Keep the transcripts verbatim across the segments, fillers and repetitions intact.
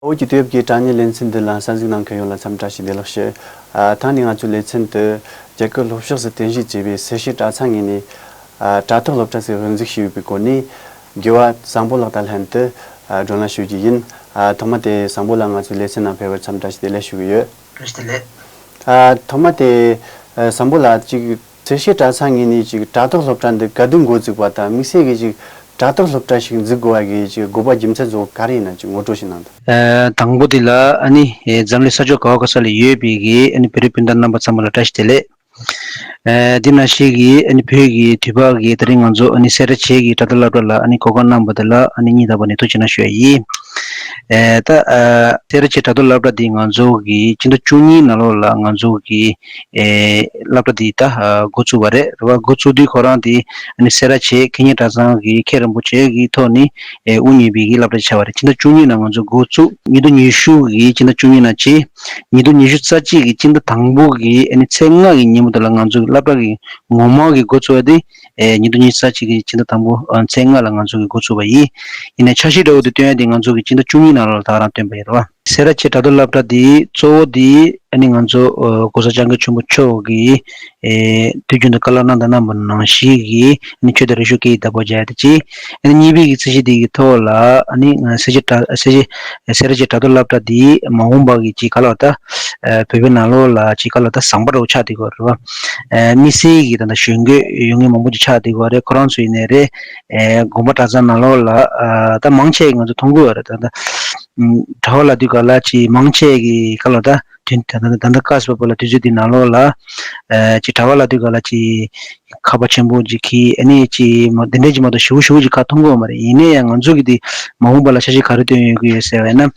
བོད་ཀྱི་དུས་བབ་ཀྱི་དྲ་བརྙན་ལེ་ཚན་འདི་ལ་གསན་གཟིགས་གནང་མཁན་ཡོངས་ལ་འཚམས་བཀྲ་ཤིས་བདེ་ལེགས་ཞུ། ཨ། ད་ནི་ང་ཚོའི་ལེ་ཚན་དུ་རྒྱ་གར་ལྷོ་ཕྱོགས་སུ་རྟེན་གཞི་བྱས་པའི་སེར་བྱེས་གྲྭ་ཚང་ངོས་ནས། ཨ། དྲ་ཐོག་སློབ་གྲྭ་ཟིག་དབུ་འཛུགས་བྱས་ཡོད་པའི་སྐོར་ནས། དགེ་བ་བཟང་པོ་ལགས་དང་ལྷན་དུ། ཨ། བགྲོ་གླེང་ཞུ་རྒྱུ་ཡིན། ཨ། ཐོག་མ་དེ་བཟང་པོ་ལགས་ང་ཚོའི་ལེ་ཚན་ནང་ཕེབས་པར་འཚམས་བཀྲ་ཤིས་བདེ་ལེགས་ཞུ་གི་ཡོད། བཀྲ་ཤིས་བདེ་ལེགས། ཨ། ཐོག་མ་དེ། ཨ། བཟང་པོ་ལགས་ཅིག་སེར་བྱེས་གྲྭ་ཚང་ངོས་ནས་ཅིག་དྲ་ཐོག་སློབ་གྲྭ་འདི་ག་དུས་འགོ་བཙུགས་པ་དང་། དམིགས་བསལ་གྱིས་ཅིག་དྲ་ཐོག་སློབ་གྲྭ་ཞིག་འཛུགས་དགོས་པ་གི་ཅིག་དགོས་པ་རྒྱུ་མཚན་གཙོ་བོ་ག་རེ་ཡིན་ན་ཅིག་ངོ་སྤྲོད་ཞིག་གནང་དང་། ཨ། དང་པོ་དེ་ལ་ཨ་ནི་འཛམ་གླིང་ས་ཕྱོགས་ག་བ་ག་ས་ལ་ཡོད་པའི་གི་ཨ་ནི་བོད་རིགས་སྤུན་ཟླ་རྣམ་པ་ཚང་མ་ལ་བཀྲ་ཤིས་བདེ་ལེགས། ཨ། འདི་ནང་བཞིན་གྱི་ཨ་ནི་བོད་ཀྱི་དུས་བབ་ཀྱི་དེ་རིང་ང་ཚོ་ཨ་ནི་སེ་ར་བྱེས་ཀྱི་དྲ་ཐོག་སློབ་གྲྭ་ལ་ཨ་ནི་གོ་སྐབས་གནང་བ་དེ་ལ་ཨ་ནི་སྙིང་ཐག་པ་ནས་ཐུགས་རྗེ་གནང་ཞུ་ཡ་ཡིན། ཨ། ད། ཨ། སེ་ར་བྱེས་དྲ་ཐོག་སློབ་གྲྭ་འདི་ང་ཚོ་གི་སྤྱི་ཟླ་བཅུ་གཉིས་ནང་ལོགས་ལ་ང་ཚོ་གི། ཨེ། སློབ་གྲྭ་འདི་ད། ཨ། འགོ་བཙུགས་པ་རེད། རེད་བ། འགོ་བཙུགས་དུས་ཁོ་རང་འདི་ཨ་ནི་སེ་ར་བྱེས་མཁན་སྙན་གྲྭ་ཚང་གི་མཁན་རིན་པོ་ཆེ་གི་ཐོག་ནས། ཨེ། དབུ་བརྙེས་པའི་གི་སློབ་གྲྭ་ཆགས་པ་རེད། ཕྱི་ཟླ་བཅུ་གཉིས་ནང་ང་ཚོ་འགོ་བཙུགས། ཉིས་སྟོང་ཉི་ཤུ་གི་ཕྱི་ཟླ་བཅུ་གཉིས་ནང་བྱས། ཉིས་སྟོང་ཉི་ཤུ་རྩ་གཅིག་གི་ཕྱི་ཟླ་དང་པོ་གི་ཨ་ནི་ཚེས་ལྔ་གི་ཉིན་མོ་དེ་ལ་ང་ཚོ་གི་སློབ་གྲྭ་གི་ངོ་མ་གི་འགོ་བཙུགས་པ་དེ། ཨེ། ཉིས་སྟོང་ཉི་ཤུ་རྩ་གཅིག་གི་ཕྱི་ཟླ་དང་པོ། ཨ། ཚེས་ལྔ་ལ་ང་ཚོ་གི་འགོ་བཙུགས་པ་ཡིན། ཡིན་ནའི་འཆར་གཞི་འདྲ་བོ་དེ་བཏོན་ཡ་དེ་ང་ཚོ་གི་ཕྱི་ཟླ་བཅུ་གཉིས་ནང་ལ་ད་ག་རང་བཏོན་པ་ཡིན། རེད་བ། སེ་ར་བྱེས་དྲ་ཐོག་སློབ་གྲྭ་འདི་གཙོ་བོ་དེ་ཨ་ནི་ང་ཚོ། ཨ། ༸གོང་ས་༸སྐྱབས་མགོན་ཆེན་པོ་མཆོག་གིས། ཨེ། དུས་རྒྱུན་དུ་བཀའ་སློབ་གནང་དང་གནང་བ་ནང་བཞིན་གྱི་ཨ་ནི་ཆོས་དང་རིག་གཞུང་སྐད་ཡིག་བདག་པོ་རྒྱག་ཡ་དེ་གཅིག་ཨ་ནི་གཉིས་པའི་གི་ཚད་གཞི་དེ་གི་ཐོག་ལ་ཨ་ནི་ང་སེར་བྱེས་དྲ། སེར་བྱེས། སེ་ར་བྱེས་དྲ་ཐོག་སློབ་གྲྭ་འདི་མ་འོངས་པ་གི་ཅིག་ག་ལ་བ་ད། ཨ། བོད་པའི་ནང་ལོགས་ལ་ཅིག་ག་ལ་བ་ད་ཟམ་པ་འདྲ་བོ་ཆགས་བསྡད་ཀྱི་ཡོད་རེད་བ། ཨ། དམིགས་བསལ་གྱི་ད་ལྟ་གཞོན་སྐྱེས་ཡོང་མཁན་མང་པོ་ཅིག་ཆགས་བསྡད་ཀྱི་ཡོད་རེད། ཁོ་རང་ཚོ་ཡིན་ནའི་རེད། ཨེ། དགོན་པ་གྲྭ་ཚང་ནང་ལོགས་ལ། ཨ། ད་མང་ཆེ་ང་ཚོ་མཐོང་གི་ཡོད་རེད། ད་ལྟ། ཨམ། གྲྭ་པ་ལབ་དུས་ག་ལ་ཅིག་མང་ཆེ་གི་ག་ལ་བ་ད། དུས་ད་ལྟ་ད་ལྟ་སྐབས་སུ་བབས་པ་ལ་དུས་ཚོད་འདི་ནང་ལོགས་ལ། ཨ། ཅིག་གྲྭ་པ་ལབ་དུས་ག་ལ་ཅིག་ཁ་པར་ཆེན་པོ་ཅིག་གིས་ཨ་ནི་ཅིག་མ་འདི་འདྲ་ཅིག་མ་གཏོགས་ཞེ་པོ་ཞེ་པོ་ཅིག་ཁ་མཐོང་གི་ཡོད་མ་རེད། ཡིན་ནའི་ཡང་ང་ཚོ་གི་འདི་མ་འོངས་པ་ལ་འཆར་གཞི་ག་རེ་བཏོན་ཡོད་ཀྱི་ཡོད་ཟེར་བ་ཡིན་ན།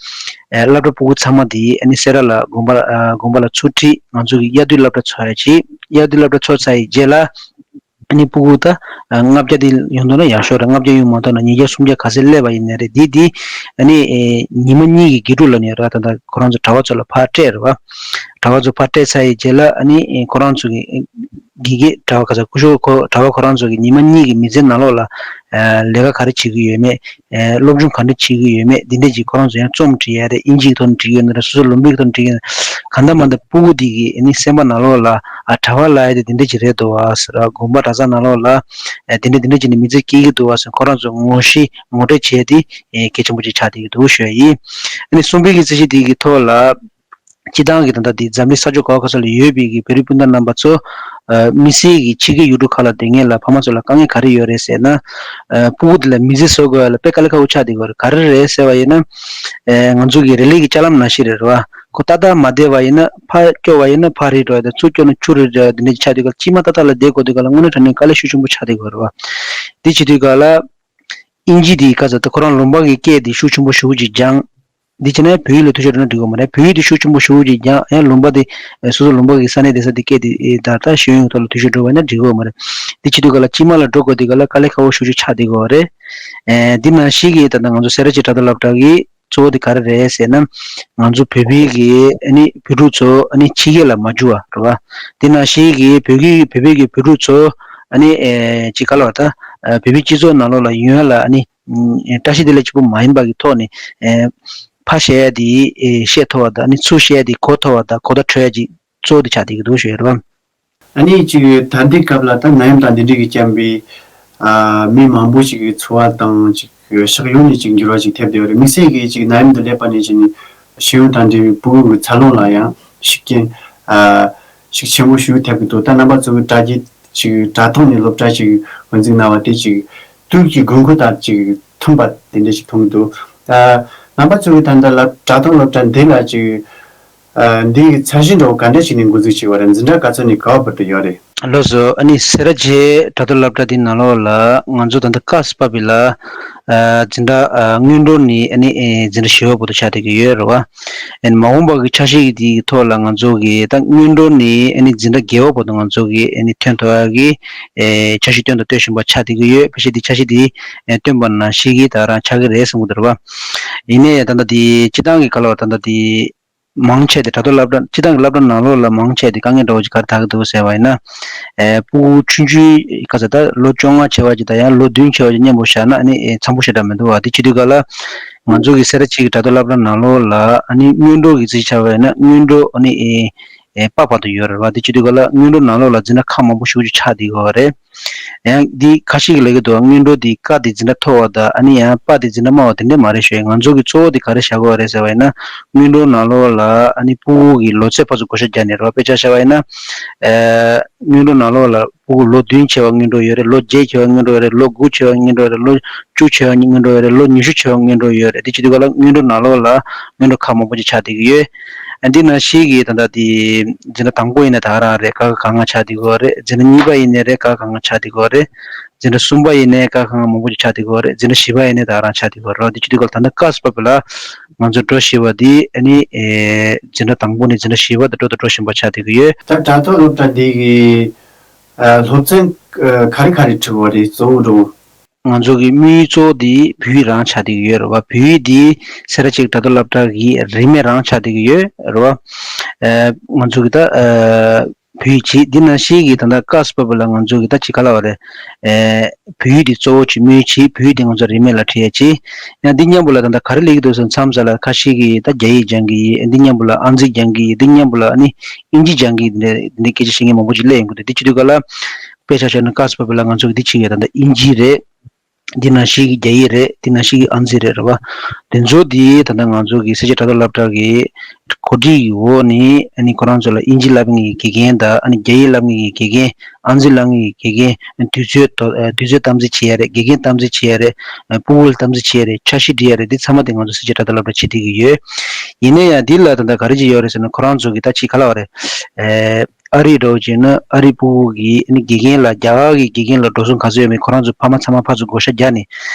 ཨ། སློབ་གྲྭ་ཕྲུ་གུ་ཚང་མ་འདི་ཨ་ནི་སེ་ར་ལ་དགོན་པ། ཨ། དགོན་པ་ལ་ཚུར་ཁྲིད། ང་ཚོ་གི་དབྱར་དུས་སློབ་གྲྭ་ཚོགས་ཡ་ཅིག་དབྱར་དུས་སློབ་གྲྭ་ཚོགས་ཚར་ཡི་རྗེས་ལ། ཨ་ནི་ཕྲུ་གུ་ད། ཨ། ལྔ་བརྒྱ་དེ་ཡོང་དོ་ན་ཡག་ཤོས་རེད། ལྔ་བརྒྱ་ཡོང་མ་ཐུབ་ན་ཉིས་བརྒྱ་སུམ་བརྒྱ་ག་ཚད་སླེབས་པ་ཡིན་ནའི་རེད། འདི་འདི་ཨ་ནི། ཨེ། ཉི་མ་གཉིས་ཀྱི་དགེ་ཕྲུག་ལབ་ནས་ར། ད་ལྟ་ཁོ་རང་ཚོ་གྲྭ་པ་ཚོ་ལ་ཕར་སྤྲད་རེད་བ། གྲྭ་པ་ཚོ་ཕར་སྤྲད་ཚར་ཡི་རྗེས་ལ་ཨ་ནི། ཨེ། ཁོ་རང་ཚོ་གི་དགེ་རྒན་གྲྭ་པ་ག་ས་སྐུ་ཞབས་ཁོ་གྲྭ་པ་ཁོ་རང་ཚོ་གི་ཉི་མ་གཉིས་ཀྱི་མི་ཚེ་ནང་ལོགས་ལ། ཨ། ལས་ཀ་ག་རེ་བྱེད་ཀྱི་ཡོད་མེད། ཨེ། སློབ་སྦྱོང་ག་འདྲ་བྱེད་ཀྱི་ཡོད་མེད་འདི་འདྲ་ཅིག་ཁོ་རང་ཚོ་ཡང་རྩོམ་བྲིས་ཡ་རེད། དབྱིན་ཇི་གི་ཐོག་ནས་བྲིས་ཡོད་ན་རེད། སོ་སོ་ལུང་པའི་ཐོག་ནས་བྲིས་ཡོད་ན། གང་ལྟར་མ་ལྟར་ཕྲུ་གུ་འདི་གི་ཨ་ནི་སེམས་པ་ནང་ལོགས་ལ། ཨ། གྲྭ་པ་ལབ་ཡ་དེ་འདི་འདྲ་ཅིག་རེད་འདུག་ཨ་ཟེར། དགོན་པ་གྲྭ་ཚང་ནང་ལོགས་ལ། ཨ། འདི་འདྲ་འདི་འདྲ་ཅིག་ནས་མི་ཚེ་སྐྱེལ་གྱི་འདུག་ཨ་ཟེར་ཁོ་རང་ཚོ་ངོ་ཤེས་ངོ་སྤྲོད་བྱས་ཏེ། ཨེ། གལ་ཆེན་པོ་ཅིག་ཆགས་བསྡད་ཀྱི་འདུག་ཞུ་ཡ་ཡིན། ཨ་ནི་གསུམ་པའི་གི་ཚད་གཞི་འདི་གི་ཐོག་ལ། སྤྱིར་བཏང་གི་ད་ལྟ་འདི་འཛམ་གླིང་ས་ཕྱོགས་ག་བ་ག་ས་ལ་ཡོད་པའི་གི་བོད་རིགས་སྤུན་ཟླ་རྣམ་པ་ཚོ། ཨ། དམིགས་བསལ་གྱི་ཕྱི་རྒྱལ་ཡུལ་གྲུ་ཁག་ལ་བསྡད་མཁན་ལ་ཕ་མ་ཚོ་ལ་དཀའ་ངལ་ག་རེ་ཡོད་རེད་ཟེར་ན། ཨ། ཕྲུ་གུ་དེ་ལ་མི་ཚེ་བཟོ་དགོས་ཡ་ལ་དཔེ་དཀའ་ལས་ཁག་པོ་ཆགས་བསྡད་ཀྱི་ཡོད་རེད། ག་རེ་རེད་ཟེར་བ་ཡིན་ན། ཨ། ང་ཚོ་གི་རི་ལི་གི་ལྕགས་ལམ་ནང་བཞིན་རེད་བ། ཁོ་ཏག་ཏག་མ་བསྡད་པ་ཡིན་ན། ཕར་སྐྱོར་བ་ཡིན་ན་ཕར་རིལ་འགྲོ་ཡ་དང་། ཚུར་སྐྱོར་ན་ཚུར་རིལ་འགྲོ་ཡ། འདི་འདྲ་ཆགས་དུས་ག་ལ་སྐྱིད་མ་ཏག་ཏག་ལ་བསྡད་དགོས་དུས་ག་ལ་དངོས་གནས་དྲང་གནས་དཀའ་ལས་ཤུགས་ཆེན་པོ་ཆགས་བསྡད་ཀྱི་ཡོད་རེད་བ། དེ་བྱེད་དུས་ག་ལ། དབྱིན་ཇི་དེ་ག་ཚོད་ད་ཁོ་རང་ལུང་པ་གི་སྐད་དེ་ཤུགས་ཆེན་པོ་ཞེ་པོ་ཅིག་སྦྱང་། འདི་བྱས་ན་བོད་ཡིག་ལ་འཐུས་ཤོར་འགྲོ་ན་འགྲིག་གི་མ་རེད། བོད་ཡིག་དེ་ཤུགས་ཆེན་པོ་ཞེ་པོ་ཅིག་སྦྱང་ཡང་ལུང་པ་དེ། སོ་སོ་ལུང་པ་གི་ས་གནས་བསྡད་ས་དེ་སྐད་དེ་ད་ལྟ་ཤེས་ཡོན་གྱི་ཐོག་ལ་འཐུས་ཤོར་འགྲོ་བ་ཡིན་ན་འགྲིག་གི་མ་རེད། འདི་བྱེད་དུས་ག་ལ་དཀྱིལ་མ་ལ་འགྲོ་དགོས་དུས་ག་ལ་དཀའ་ལས་ཁག་པོ་ཞེ་པོ་ཅིག་ཆགས་བསྡད་ཀྱི་ཡོད་རེད། ཨེ། འདི་ནང་བཞིན་གྱི་ད་ལྟ་ང་ཚོ་སེ་ར་བྱེས་དྲ་ཐོག་སློབ་གྲྭ་གི་གཙོ་བོ་དེ་ག་རེ་རེད་ཟེར་ན། ང་ཚོ་བོད་པའི་གི་ཨ་ནི་བོད་ཕྲུག་ཚོ་ཨ་ནི་ཕྱི་རྒྱལ་ལ་མ་འགྱུར་བ་རེད་བ། འདི་ནང་བཞིན་གྱི་བོད་ཀྱི་བོད་པའི་གི་བོད་ཕྲུག་ཚོ་ཨ་ནི། ཨེ། ཅིག་ག་ལ་བ་ད། ཨ། བོད་པའི་སྤྱི་ཚོགས་ནང་ལོགས་ལ་ཡོང་ཡ་ལ་ཨ་ནི། ཨ། བཀྲ་ཤིས་བདེ་ལེགས་གཅིག་པུ་མ་ཡིན་པ་གི་ཐོག་ནས། ཨེ། ཕར་བཤད་ཡ་དེ། ཨེ། བཤད་ཐུབ་པ་དང་། ཨ་ནི་ཚུར་བཤད་ཡ་དེ་གོ་ཐུབ་པ་དང་། གོ་བརྡ་འཕྲོད་ཡ་ཅིག་གཙོ་བོ་དེ་ཆགས་བསྡད་ཀྱི་འདུག་ཞུ་ཡ་རེད་བ། ཨ་ནི་ཅིག་ད་ལྟའི་སྐབས་ལ་ད་ནད་ཡམས་དང་འདི་འདྲ་གི་རྐྱེན་པས། ཨ། མི་མང་པོ་ཞིག་གི་འཚོ་བ་དང་ཅིག་ཕྱོགས་ཡོངས་ནས་ཅིག་འགྱུར་བ་ཅིག་ཐེབས་བསྡད་ཡོད་རེད། དམིགས་བསལ་གྱིས་ཅིག་ནད་ཡམས་འདི་སླེབས་པ་ནས་བྱས་ནས་ཤེས་ཡོན་དང་འབྲེལ་བའི་ཕྲུ་གུ་གི་འཚར་ལོངས་ལ་ཡང་ཤུགས་རྐྱེན། ཨ། ཤུགས་ཆེན་པོ་ཞིག་ཐེབས་ཀྱི་འདུག་ད་རྣམ་པ་ཚོ་གི་དྲ་རྒྱའི་ཅིག་དྲ་ཐོག་ནས་སློབ་གྲྭ་ཅིག་དབུ་འཛུགས་གནང་བ་དེ་ཅིག་དུས་ཀྱི་དགོས་མཁོ་དང་ཅིག་མཐུན་པ་དེ་འདྲ་ཞིག་མཐོང་གི་འདུག་ཨ། རྣམ་པ་ཚོ་གི་ད་ལྟ་སློབ་དྲ་ཐོག་སློབ་གྲྭ་འདི་ལ་ཅིག་ཨ། འདིའི་འཆར་གཞི་འདྲ་བོ་ག་འདྲ་ཞིག་ནས་འགོ་འཛུགས་བྱས་པ་རེད། འཛིན་གྲྭ་ག་ཚོད་ནས་ག་བར་དུ་ཡོད་རེད། ལགས་སོ། ཨ་ནི་སེ་ར་བྱེས་དྲ་ཐོག་སློབ་གྲྭ་འདི་ནང་ལོགས་ལ་ང་ཚོ་ད་ལྟ་སྐབས་སུ་བབས་པའི་ལ། ཨ། འཛིན་གྲྭ། ཨ། སྔོན་འགྲོ་ནས་ཨ་ནི། ཨེ། འཛིན་གྲྭ་བཞི་པ་བར་དུ་ཆགས་བསྡད་ཀྱི་ཡོད་རེད་བ། ཨ་ནི་མ་འོངས་པ་གི་འཆར་གཞི་འདིའི་ཐོག་ལ་ང་ཚོ་གི་ད་སྔོན་འགྲོ་ནས་ཨ་ནི་འཛིན་གྲྭ་བརྒྱད་པ་བར་དུ་ང་ཚོ་གི་ཨ་ནི་ཐོན་ཐུབ་ཡ་གི། ཨེ། འཆར་གཞི་བཏོན་དང་གཏོད་བཞིན་པ་ཆགས་བསྡད་ཀྱི་ཡོད། ཕལ་ཆེར་འདི་འཆར་གཞི་འདི། ཨེ། བཏོན་པ་ནང་བཞིན་གྱི་ད་རང་ཆགས་ཀྱི་རེད་བསམ་གྱི་འདུག་རེད་བ། ཡིན་ནའི་ད་ལྟ་འདི་སྤྱིར་བཏང་གི་ག་ལ་བ་ད་ལྟ་འདི། མང་ཆེ་དེ་དྲ་ཐོག་སློབ་གྲྭ། སྤྱིར་བཏང་གི་སློབ་གྲྭ་ནང་ལོགས་ལ་མང་ཆེ་དེ་དཀའ་ངལ་འདྲ་བོ་ཅིག་ག་རེ་འཐག་གི་འདུག་ཟེར་བ་ཡིན་ན། ཨེ། ཕྲུ་གུ་ཆུང་ཆུང་ག་ཚོད་ད་ལོ་བཅོ་ལྔ་བྱས་པ་ཅིག་དང་ཡང་ལོ་བདུན་བྱས་པ་ཅིག་མཉམ་པོ་བཞག་ན་ཨ་ནི། ཨེ། འཚམ་པོ་ཞེ་དྲག་མི་འདུག་བ། དེ་བྱེད་དུས་ག་ལ། ང་ཚོ་གི་སེ་ར་བྱེས་ཀྱི་དྲ་ཐོག་སློབ་གྲྭ་ནང་ལོགས་ལ་ཨ་ནི་སྔོན་འགྲོ་གི་རྩིས་ཆ་བས་ན་སྔོན་འགྲོ་ཨ་ནི་ཨེ་ཨེ་པ་བར་དུ་ཡོད་རེད་བ། དེ་བྱེད་དུས་ག་ལ་སྔོན་འགྲོ་ནང་ལོགས་ལ་འཛིན་གྲྭ་ཁག་མང་པོ་ཞིག་ཅིག་ཆགས་བསྡད་ཡོད་རེད། ཡང་འདི་ཁ་ཤས་ཀྱིས་ལབ་ཀྱི་འདུག་སྔོན་འགྲོ་འདི་ཀ་འདི་འཛིན་གྲྭ་མཐོ་བ་དང་ཨ་ནི་ཡང་པ་འདི་འཛིན་གྲྭ་དམའ་བ་དེ་འདྲས་མ་རེད་ཞུ་ཡ། ང་ཚོ་གི་གཙོ་བོ་འདི་ག་རེ་བཞག་དགོས་རེད་ཟེར་བ་ཡིན་ན། སྔོན་འགྲོ་ནང་ལོགས་ལ་ཨ་ནི་ཕྲུ་གུ་གི་ལོ་ཚོད་བར་དུ་བགོ་བཤའ་རྒྱག་ནས་རེད་བ། དཔེ་ཆ་བཞག་པ་ཡིན་ན། ཨ་སྔོན་འགྲོ་ནང་ལོགས་ལ་ཕྲུ་གུ་ལོ་བདུན་ཆེ་བ་སྔོན་འགྲོ་ཡོད་རེད། ལོ་བརྒྱད་ཆེ་བ་སྔོན་འགྲོ་ཡོད་རེད། ལོ་དགུ་ཆེ་བ་སྔོན་འགྲོ་ཡོད་རེད། ལོ་བཅུ་ཆེ་བ་སྔོན་འགྲོ་ཡོད་རེད། ལོ་ཉི་ཤུ་ཆེ་བ་སྔོན་འགྲོ་ཡོད་རེད། དེ་བྱེད་དུས་ག་ལ་སྔོན་འགྲོ་ནང་ལོགས་ལ་སྔོན་འགྲོ་ཁག་མང་པོ་ཅིག་ཆགས་བསྡད་ཀྱི་ཡོད། ཨ་འདི་ནང་བཞིན་གྱི་ད་ལྟ་དེ་འཛིན་གྲྭ་དང་པོ་ཡིན་ན་ད་ག་རང་རེད། ཀ་ཁ་ག་ང་ཆགས་བསྡད་ཀྱི་ཡོད་རེད། འཛིན་གྲྭ་གཉིས་པ་ཡིན་ནའི་རེད། ཀ་ཁ་ག་ང་ཆགས་བསྡད་ཀྱི་ཡོད་རེད། འཛིན་གྲྭ་གསུམ་པ་ཡིན་ནའི་ཀ་ཁ་ག་མང་པོ་ཅིག་ཆགས་བསྡད་ཀྱི་ཡོད་རེད། འཛིན་གྲྭ་བཞི་པ་ཡིན་ནའི་ད་ག་རང་ཆགས་བསྡད་ཀྱི་ཡོད་རེད། དེ་བྱེད་དུས་ག་ལ་ད་ལྟ་ཀ་སི་པ་བི་ལ་ང་ཚོ་འགྲོ་བཞིན་པ་འདི་ཨ་ནི་ཨེ་འཛིན་གྲྭ་དང་པོ་ནས་འཛིན་གྲྭ་བཞི་པ་དང་འགྲོ་དང་འགྲོ་བཞིན་པ་ཆགས་བསྡད་ཀྱི་ཡོད། ད་དྲ་ཐོག་སློབ་གྲྭ་འདི་གི་ཨ་སློབ་ཚན་ཨ་ག་རེ་ག་རེ་ཁྲིད་དགོས་རེད། གཙོ་བོ་འགྲོ། ང་ཚོ་གི་དམིགས་ཡུལ་གཙོ་བོ་དེ་བོད་ཡིག་རང་ཆགས་བསྡད་ཀྱི་ཡོད་རེད་བ། བོད་ཡིག་དེ་སེ་ར་བྱེས་ཀྱི་དྲ་ཐོག་སློབ་གྲྭ་གི་རིན་མེད་རང་ཆགས་བསྡད་ཀྱི་ཡོད་རེད་བ། ཨ་ང་ཚོ་གི་ད་ཨ་བོད་ཡིག་བྱེད་འདི་ནང་བཞིན་གྱི་ད་ལྟ་ཀ་སི་པ་བི་ལ་ང་ཚོ་གི་ད་ཅི་ག་ལབ་པ་རེད། ཨ་བོད་ཡིག་དེ་གཙོ་བོ་བྱེད་དམིགས་ཡུལ་བྱེད། བོད་ཡིག་དེ་ང་ཚོ་རིན་མེད་ལ་ཁྲིད་ཡ་བྱེད། ཡང་འདི་མཉམ་པོ་ལ་ད་ལྟ་ག་རེ་ལས་ཀྱི་འདུག་ཟེར་མཚམས་མཚམས་ལ་ཁ་ཤས་ཀྱིས་ད་རྒྱ་ཡིག་སྦྱང་གི་ཡིན། འདི་མཉམ་པོ་ལ་ཨང་རྩིས་སྦྱང་གི་ཡིན། འདི་མཉམ་པོ་ལ་ཨ་ནི་དབྱིན་ཇི་སྦྱང་གི་ཡིན། འདི་འདི་སྐད་ཆ་བཤད་མཁན་མང་པོ་ཅིག་སླེབས་ཡོང་གི་འདུག་དེ་བྱེད་དུས་ག་ལ་དཔེ་ཆ་བཞག་ན་ཀ་སི་པ་བི་ལ་ང་ཚོ་གི་འདི་བྱེད་ཀྱི་ཡོད། ད་ལྟ་དབྱིན་ཇི་རེད། འདི་ནང་བཞིན་གྱི་རྒྱ་ཡིག་རེད། འདི་ནང་བཞིན་གྱི་ཨང་རྩིས་རེད། རེད་བ། དེ་ཚོ་འདི་ད་ལྟ་ང་ཚོ་གི་སེར་བྱེས་དྲ་ཐོག་སློབ་གྲྭ་གི་གོ་སྒྲིག་གི་འོག་ནས་ཨ་ནི་ཁོ་རང་ཚོ་ལ་དབྱིན་ཇི་བསླབ་མཁན་གྱི་དགེ་རྒན་དང་ཨ་ནི་རྒྱ་ཡིག་བསླབ་མཁན་གྱི་དགེ་རྒན། ཨང་རྩིས་བསླབ་མཁན་གྱི་དགེ་རྒན། དུས་ཚོད་དོ་ཨ་དུས་ཚོད་དམ་འཛིན་བྱེད་ཡ་རེད། དགེ་རྒན་དམ་འཛིན་བྱེད་ཡ་རེད། ཨ་ཕྲུ་གུ་ལ་དམ་འཛིན་བྱེད་ཡ་རེད། འཆར་གཞི་སྒྲིག་ཡ་རེད། འདི་ཚང་མ་དེ་ང་ཚོ་སེར་བྱེས་དྲ་ཐོག་སློབ་གྲྭ་བྱེད་བསྡད་ཀྱི་ཡོད། ཡིན་ན་ཡང་འདི་ལ་ད་ལྟ་ག་རེ་ཅིག་ཡོད་རེད་ཟེར་ན། ཁོ་རང་ཚོ་གི་ད་ཅིག་ག་ལབ་པ་རེད། ཨ་ཨ་རི་འདྲ་བོ་བྱས་ན་ཨ་རི་ཕྲུ་གུ་གི་ཨ་ནི་དགེ་རྒན་ལ་རྒྱ་གར་གྱི་དགེ་རྒན་ལ་འགྲོ་སོང་ག་ཚོད་ཡོད་མེད་ཁོ་རང་ཚོ་ཕ་མ་ཚང་མ་ཕར་ཚུར་བགོ་བཤའ་རྒྱག་ནས།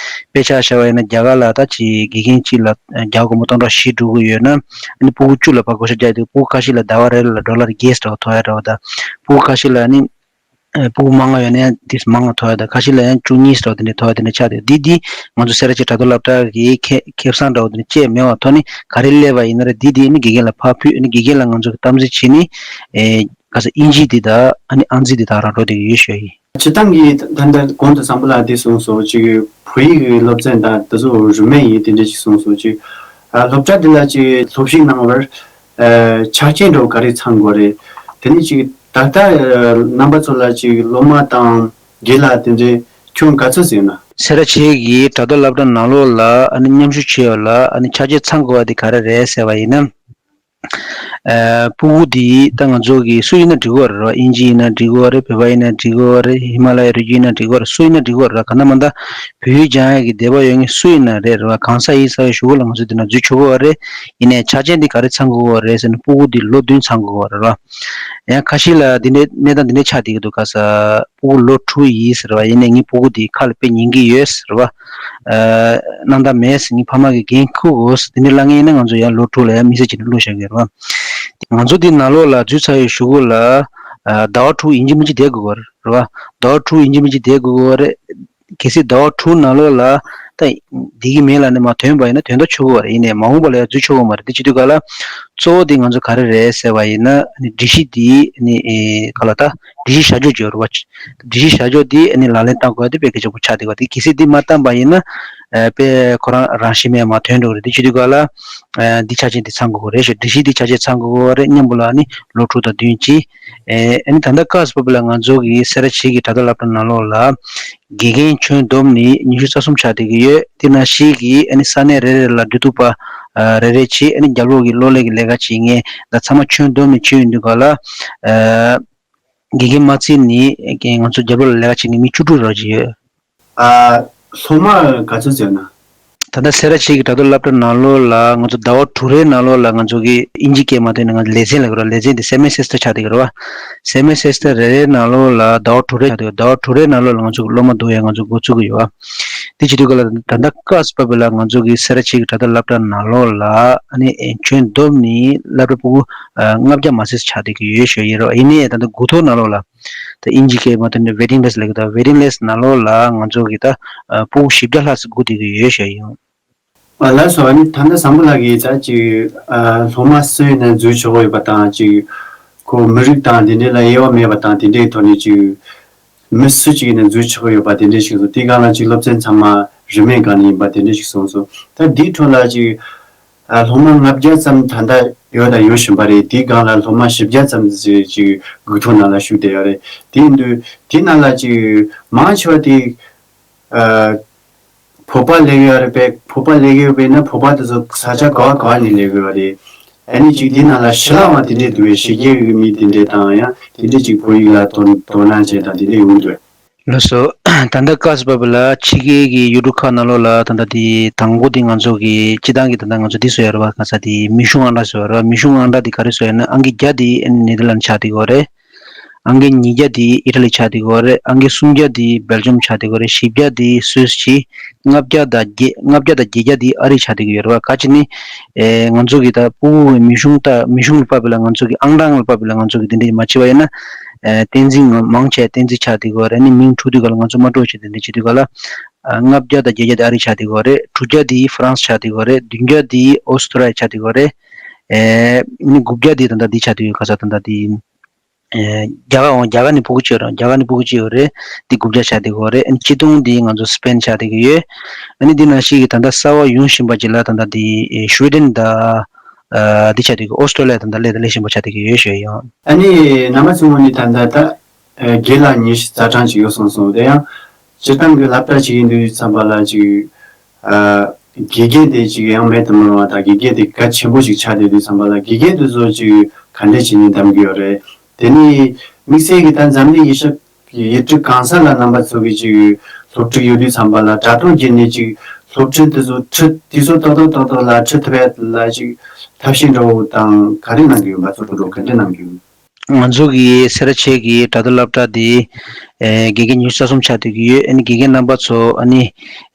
དཔེ་ཆ་བཞག་པ་ཡིན་ན་རྒྱ་གར་ལ་ད་ཅིག་དགེ་རྒན་གཅིག་ལ་རྒྱ་གར་སྒོར་མོ་སྟོང་ཕྲག་བཞི་འགྲོ་གི་ཡོད་ན། ཨ་ནི་ཕྲུ་གུ་བཅུ་ལ་ཕར་བགོ་བཤའ་རྒྱག་དུས་ཕྲུ་གུ་ཁ་ཤས་ལ་ཟླ་བ་རེ་ལ་ཌོ་ལར་བརྒྱད་ཙམ་ཐོབ་ཡ་འདྲ་བོ་དང་། ཕྲུ་གུ་ཁ་ཤས་ལ་ཨ་ནི་ཨ་ཕྲུ་གུ་མང་བ་ཡོད་ན་ཡང་དེ་མང་བ་ཐོབ་ཡ་དང་། ཁ་ཤས་ལ་ཡང་བཅུ་གཉིས་ཙམ་དེ་འདྲ་ཐོབ་ཡ་དེ་འདྲ་ཆགས་འདུག་འདི་འདི་ང་ཚོ་སེ་ར་བྱེས་དྲ་ཐོག་སློབ་གྲྭ་གི་ཁེ་ཁེ་བཟང་འདྲ་བོ་དེ་འདྲ་བཅས་མེད་པའི་ཐོག་ནས་ག་རེ་སླེབས་པ་ཡིན་ན་རེད། འདི་འདི་ནི་དགེ་རྒན་ལ་ཕར་ཕུད། ནི་དགེ་རྒན་ལ་ང་ཚོ་གི་དམ་འཛིན་བྱེད་ནི་ཨེ་ག་ས་དབྱིན་ཇི་འདི་དང་ཨ་ནི་ཨང་རྩིས་འདི་དག་རང་འགྲོ་བསྡད་ཀྱི་ཡོད་ཞུ་ཡ་ཡིན། སྤྱིར་བཏང་གི་ད་ལྟ་གོང་དུ་བསམ་པ་ལ་འདི་གསུངས་སོང་། ཅིག་བོད་ཡིག་གི་སློབ་ཚན་དང་དེ་ཚོ་རིན་མེད་ཡིན་དེ་འདྲ་ཅིག་གསུངས་སོང་། ཅིག་ཨ་སློབ་གྲྭ་འདི་ལ་ཅིག་སློབ་ཞུགས་གནང་བར་ཨ་ཆ་རྐྱེན་འདྲ་བོ་ག་རེ་ཚང་དགོས་རེད། དེ་ནས་ཅིག་ད་ལྟ་ཨ་རྣམ་པ་ཚོ་ལ་ཅིག་སློབ་མ་དང་དགེ་ལགས་དེ་འདྲའི་ཁྱོན་ག་ཚོད་ཟིན་ན། སེ་ར་བྱེས་ཀྱི་དྲ་ཐོག་སློབ་གྲྭ་ནང་ལོགས་ལ་ཨ་ནི་མཉམ་ཞུགས་བྱེད་ཡ་ལ་ཨ་ནི་ཆ་རྐྱེན་ཚང་དགོས་པ་དེ་ག་རེ་རེད་ཟེར་བ་ཡིན་ན། ཨ་ཕྲུ་གུ་དེ་ད་ང་ཚོ་གི་སུ་ཡིན་ན་འགྲིག་གི་རེད་བ། དབྱིན་ཇི་ཡིན་ན་འགྲིག་གི་རེད། བོད་པ་ཡིན་ན་འགྲིག་གི་རེད། ཧི་མ་ལ་ཡའི་རི་རྒྱུད་ཡིན་ན་འགྲིག་གི་རེད། སུ་ཡིན་ན་འགྲིག་གི་རེད། གང་ལྟར་མ་ལྟར་བོད་ཡིག་སྦྱང་ཡ་གི་འདོད་པ་ཡོད་མཁན་སུ་ཡིན་ན་རེད་རེད་བ། གང་ཟག་ཡིན་ས་བའི་གཞུག་གུ་ལ་ང་ཚོ་འདི་ན་འཛུལ་ཆོག་གི་རེད། ཡིན་ནའི་ཆ་རྐྱེན་འདི་ག་རེ་ཚང་དགོས་རེད་ཟེར་ན། ཕྲུ་གུ་འདི་ལོ་བདུན་ཚང་དགོས་རེད་བ། ཡང་ཁ་ཤས་ལ་འདི་འདྲའི་གནས་སྟངས་འདི་འདྲའི་ཆགས་བསྡད་ཀྱི་འདུག་ག་ས་ཕྲུ་གུ་ལོ་དྲུག་ཡིན་ཟེར་བ་ཡིན་ནའི་ངའི་ཕྲུ་གུ་འདི་ཁ་ལ་དཔེ་ཉན་གི་ཡོད་ཟེར་བ། ཨ་སྣང་དག་མེད་ཟེར། ངའི་ཕ་མ་གིས་འགན་འཁུར་དགོས་ཟེར། འདི་འདྲའི་ལབ་མཁན་ཡིན་ན་ང་ཚོ་ཡང་ལོ་དྲུག་ལ་ཡང་དམིགས་བསལ་བྱས་ནས་བླུགས་བཞག་གི་རེད་བ། ང་ཚོ་འདི་ནང་ལོགས་ལ་འཛུལ་ཚར་བའི་གཞུག་གུ་ལ་ཨ་ཟླ་བ་དྲུག་ཡིན་གཅིག་མིན་གཅིག་བསྡད་དགོས་ཀྱི་རེད་བ། ཟླ་བ་དྲུག་ཡིན་གཅིག་མིན་གཅིག་བསྡད་དགོས་ཀྱི་རེད། གལ་སྲིད་ཟླ་བ་དྲུག་ནང་ལོགས་ལ་ད་བསྡད་ཀྱི་མེད་ལབ་ནས་མར་ཐོན་པ་ཡིན་ན་ཐོན་ད་ཆོག་གི་རེད། ཡིན་ནའི་མ་འོངས་པ་ལ་ཡང་འཛུལ་ཆོག་གི་མ་རེད། དེ་བྱེད་དུས་ག་ལ་གཙོ་བོ་དེ་ང་ཚོ་ག་རེ་རེད་ཟེར་བ་ཡིན་ན། ཨ་ནི་སྒྲིག་གཞི་དེ་ཨ་ནི་ཨེ་ག་ལ་ད་སྒྲིག་གཞི་བཞག་ཕྱོགས་ཅིག་ཡོད་རེད་བ། སྒྲིག་གཞི་བཞག་ཕྱོགས་དེ་ཨ་ནི་ལག་ལེན་བསྟར་དགོས་ཡ་དེ་དཔེ་གལ་ཆེན་པོ་ཆགས་བསྡད་ཡོད་རེད། དེ་གལ་སྲིད་དེ་མ་བསྟར་པ་ཡིན་ན་ཨ་དཔེ་ཁོ་རང་རང་བཞིན་མེད་མར་ཐོན་འགྲོ་གི་རེད། དེ་བྱེད་དུས་ག་ལ་ཨ་འདི་ཆ་རྐྱེན་དེ་ཚང་དགོས་ཀྱི་རེད་ཞེས། སྒྲིག་གཞི་འདི་ཆ་རྐྱེན་ཚང་དགོས་ཀྱི་རེད། མཉམ་པོ་ལ་ཨ་ནི་ལོ་དྲུག་དང་བདུན་གཅིག་ཨེ་ཨ་ནི་ད་ལྟ་སྐབས་སུ་བབས་པ་ལ་ང་ཚོ་གི་སེ་ར་བྱེས་ཀྱི་དྲ་ཐོག་སློབ་གྲྭ་ནང་ལོགས་ལ་དགེ་རྒན་ཁྱོན་བསྡོམས་ནས་ཉི་ཤུ་རྩ་གསུམ་ཆགས་བསྡད་ཀྱི་ཡོད། དེ་ནང་བཞིན་གྱི་ཨ་ནི་ས་གནས་རེ་རེ་ལ་འབྲེལ་གཏུག་པ་ཨ་རེ་རེ་བྱས། ཨ་ནི་རྒྱབ་ལོགས་ཀྱི་གློག་ཀླད་ཀྱི་ལས་ཀ་བྱེད་མཁན་དང་ཚང་མ་ཁྱོན་བསྡོམས་ནས་བྱས་ཡོང་དུས་ག་ལ་ཨ་དགེ་རྒན་མ་བརྩིས་ནས་ང་ཚོ་རྒྱབ་ལོགས་ལ་ལས་ཀ་བྱེད་མཁན་མི་བཅུ་དྲུག་རོགས་ཅིག་ཡོད། ཨ། སློབ་མ་ག་ཚོད་ཟེར་ན། ད་ལྟ་སེ་ར་བྱེས་ཀྱི་དྲ་ཐོག་སློབ་གྲྭ་ནང་ལོགས་ལ་ང་ཚོ་ཟླ་བ་དྲུག་རེའི་ནང་ལོགས་ལ་ང་ཚོ་གི་དབྱིན་ཇི་སྐད་མ་ཐོན་ནས་ང་ཚོ་ལེ་ཚན་ལབ་ཀྱི་རེད། ལེ་ཚན་དེ་སེ་མེ་སི་ཊར་ཆགས་བསྡད་ཀྱི་རེད་བ། སེ་མེ་སི་ཊར་རེ་རེའི་ནང་ལོགས་ལ་ཟླ་བ་དྲུག་རེ་ཆགས་བསྡད་ཀྱི་རེད། ཟླ་བ་དྲུག་རེའི་ནང་ལོགས་ལ་ང་ཚོ་གི་སློབ་མ་བསྡུ་ཡ་ང་ཚོ་འགོ་ཚུགས་ཀྱི་ཡོད་བ། དེ་བྱེད་དུས་ག་ལ་ད་ལྟ་སྐབས་སུ་བབས་པ་ལ་ང་ཚོ་གི་སེ་ར་བྱེས་ཀྱི་དྲ་ཐོག་སློབ་གྲྭ་ནང་ལོགས་ལ་ཨ་ནི་ཁྱོན་བསྡོམས་ནས་སློབ་གྲྭ་ཕྲུ་གུ་ལྔ་བརྒྱ་མ་ཟིན་ཆགས་བསྡད་ཀྱི་ཡོད་ཞུ་ཡ་ཡིན་རེད་བ། ཡིན་ནའི་ད་ལྟ་འགོ་ཐོག་ནང་ལོགས་ལ། ད་དབྱིན་ཇི་སྐད་མ་ཐོན་ནས་ཝེ་ཊིང་ལིསི་ཊི་ལབ་ཀྱི་འདུག་ཝེ་ཊིང་ལིསི་ཊི་ནང་ལོགས་ལ་ང་ཚོ་གི་ད་ཕྲུ་གུ་བཞི་བརྒྱ་ལྷག་ཙམ་སྒུག་བསྡད་ཀྱི་ཡོད་ཞུ་ཡ་ཡིན། ཨ་ལགས་སོ། ཨ་ནི་ད་ལྟ་བཟང་པོ་ལགས་ཀྱིས་ད་ཅིག་ཨ་སློབ་མ་སུ་ཡིན་ན་འཛུལ་ཆོག་གི་ཡོད་པ་དང་། ཅིག་ཁོ་མི་རིགས་དང་དེ་འདྲའི་ལ་དབྱེ་བ་མེད་པ་དང་། དེ་འདྲའི་ཐོག་ནས་ཅིག་མི་སུ་གཅིག་ཡིན་ན་འཛུལ་ཆོག་གི་ཡོད་པ་དེ་འདྲའི་ཞིག་སོང་། དེའི་སྒང་ལ་ཅིག་སློབ་ཚན་ཚང་མ་ རིན་མེད་སྒང་ནས་ཡིན་པ་དེ་འདྲ་ཞིག་གསུངས་སོང་། ད་འདིའི་ཁྲོད་ལ་ཅིག་ཨ་སློབ་མ་ལྔ་བརྒྱ་ཙམ་ད་ལྟ་ཡོད་དང་ཡོད་བཞིན་པ་རེད། དེའི་སྒང་ལ་སློབ་མ་བཞི་བརྒྱ་ཙམ་ཅིག་ཅིག་སྒུག་ཐོ་ནང་ལ་ཞུགས་བསྡད་ཡོད་རེད། དེ་ཡིན་དུས་དེ་ནང་ལ་ཅིག་མང་ཆེ་བ་དེ་ཨ་བོད་པ་སླེབས་ཡོད་རེད་པས། བོད་པ་སླེབས་ཡོད་པས་ན་བོད་པ་དེ་ཚོ་ས་ཆ་ག་བ་ག་བ་ནས་སླེབས་ཡོད་རེད། ཨ་ནི་ཅིག་དེ་ནང་ལ་ཕྱི་ལ་བ་དེ་འདྲས་འདུག་བས། ཕྱི་རྒྱལ་གྱི་མི་དེ་འདྲས་དང་ཡང་དེ་འདྲས་ཅིག་བོད་ཡིག་ལ་དོ་དོ་སྣང་བྱས་དང་དེ་འདྲས་ཡོང་གི་འདུག་བས། ལགས་སོ། ད་ལྟ་སྐབས་སུ་བབས་པ་ལ་ཕྱི་རྒྱལ་གྱི་ཡུལ་གྲུ་ཁག་ནང་ལོགས་ལ་ད་ལྟ་དེ་དང་པོ་དེ་ང་ཚོ་གི་སྤྱི་བཏང་གི་ད་ལྟ་ང་ཚོ་འདི་བཟོ་ཡ་རེད་བ། ག་ས་དེ་མིང་གཞུང་ཨང་གྲངས་བཟོ་ཡ་རེད་བ། མིང་གཞུང་ཨང་གྲངས་དེ་ག་རེ་བཟོ་ཡ་ན་ཨང་ཀི་བརྒྱ་དེ་ཨ་ནི་ནེ་དར་ལན་ཆགས་བསྡད་ཀྱི་ཡོད་རེད། ཨང་ཀི་ཉིས་བརྒྱ་དེ་ཨི་ཊ་ལི་ཆགས་བསྡད་ཀྱི་ཡོད་རེད། ཨང་ཀི་སུམ་བརྒྱ་དེ་སྦེལ་ཇམ་ཆགས་བསྡད་ཀྱི་ཡོད་རེད། བཞི་བརྒྱ་དེ་སུད་སི། ལྔ་བརྒྱ་དང་བརྒྱད་ལྔ་བརྒྱ་དང་བརྒྱད་བརྒྱ་དེ་ཨ་རི་ཆགས་བསྡད་ཀྱི་ཡོད་རེད་བ། ག་ཅི་ནི། ཨེ་ང་ཚོ་གི་ད་ཕྲུ་གུ་གི་མིང་གཞུང་ད་མིང་གཞུང་ལ་དཔག་པ་ལ་ང་ཚོ་གི་ཨང་གྲངས་ལ་དཔག་པ་ལ་ང་ཚོ་གི་དེ་འདྲ་མ་བྱས་པ་ཡིན་ན། ཨེ་བསྟན་འཛིན་ང་མང་ཆེ་བསྟན་འཛིན་ཆགས་བསྡད་ཀྱི་ཡོད་རེད། ཨ་ནི་མིང་འཁྲུག་དུས་ག་ལ་ང་ཚོ་མ་འགྲོ་ཆེད་དེ་འདྲ་བྱེད་དུས་ག་ལ། ཨ་ལྔ་བརྒྱ་དང་བརྒྱད་བརྒྱ་དེ་ཨ་རི་ཆགས་བསྡད་ཀྱི་ཡོད་རེད། དྲུག་བརྒྱ་དེ་ཧྥ་རན་སི་ཆགས་བསྡད་ཀྱི་ཡོད་རེད། བདུན་བརྒྱ་དེ་ཨོ་སི་ཏྲ་ལི་ཡ་ཆགས་བསྡད་ཀྱི་ཡོད་རེད། ཨེ་ཨ་ནི་དགུ་བརྒྱ་དེ་ད་ལྟ་འདི་ཆགས་བསྡད་ཀྱི་ཡོད། ག་ས་ད་ལྟ་འདི། ཨེ་རྒྱ་གར་འོང་། རྒྱ་གར་ནས་ཕྲུ་གུ་གཅིག་ཡོད་རེད། རྒྱ་གར་ནས་ཕྲུ་གུ་གཅིག་ཡོད་རེད། འདི་དགུ་བརྒྱ་ཆགས་བསྡད་ཀྱི་ཡོད་རེད། ཨ་ནི་སྤྱི་སྟོང་འདི་ང་ཚོ་སི་པེན་ཆགས་བསྡད་ཀྱི་ཡོད། ཨ་ནི་འདི་ནང་བཞིན་གྱི་ད་ལྟ་གསར་པ་ཡོང་བཞིན་པ་ཅིག་ལ་ད་ལྟ་འདི་ཨེ་ཤུ་ཝེ་ཌེན་དང་ཨ་འདི་ཆགས་བསྡད་ཀྱི། ཨོ་སི་ཀྲོ་ལི་ཡ་ད་ལྟ་སླེབས་དང་སླེབས་བཞིན་པ་ཆགས་བསྡད་ཀྱི་ཡོད་ཞུ་ཡ་ཡིན། ཨ་ནི་རྣམ་པ་ཚོའི་ངོས་ནས་ད་ལྟ་ད་ཨེ་བརྒྱད་ལ་ཉི་ཤུ་རྩ་གྲངས་ཅིག་ཡོད་གསུངས་སོང་། དེ་ཡང་སྤྱིར་བཏང་གི་སློབ་གྲྭ་ཅིག་ཡིན་དུས་ཙམ་པ་ལ་ཅིག་ཨ་དགེ་རྒན་དེ་ཅིག་ཡང་མེད་དུ་མི་རུང་བ་དང་། དགེ་རྒན་དེ་གལ་ཆེན་པོ་ཞིག་ཆགས་བསྡད་དུས་ཙམ་པ་ལ་དགེ་རྒན་དེ་ཚོ་ཅིག་ག་འདྲས་བྱས་ནས་གདམ་གྱི་ཡོད་རེད། དེ་ནས་དམིགས་བསལ་གྱི་ད་འཛམ་གླིང་ཡུལ་ཤུལ་ཡུལ་གྲུ་གང་ས་ལ་རྣམ་པ་ཚོ་གི་ཅིག་སློབ་ཕྲུག་ཡོད་དུས་ཙམ་པ་ལ་དྲ་ཐོག་བརྒྱུད་ནས་ཅིག་སློབ་ཕྲུག་དེ་ཚོ་ཁྲིད་དུས་ཚོད་ཏག་ཏག་ཏག་ཏག་ལ་ཁྲིད་ཐུབ་ཡ་ལ་ཅིག་ཐབས་ཤེས་འདྲ་བོ་དང་ག་རེ་གནང་གི་ཡོད། ང་ཚོ་འགྲོ་འགྲོ་ག་འདྲས་གནང་གི་ཡོད། ང་ཚོ་གི་སེ་ར་བྱེས་ཀྱི་དྲ་ཐོག་སློབ་གྲྭ་འདི་ཨེ་དགེ་རྒན་ཉི་ཤུ་རྩ་གསུམ་ཆགས་བསྡད་ཀྱི་ཡོད། ཨ་ནི་དགེ་རྒན་རྣམ་པ་ཚོ་ཨ་ནི་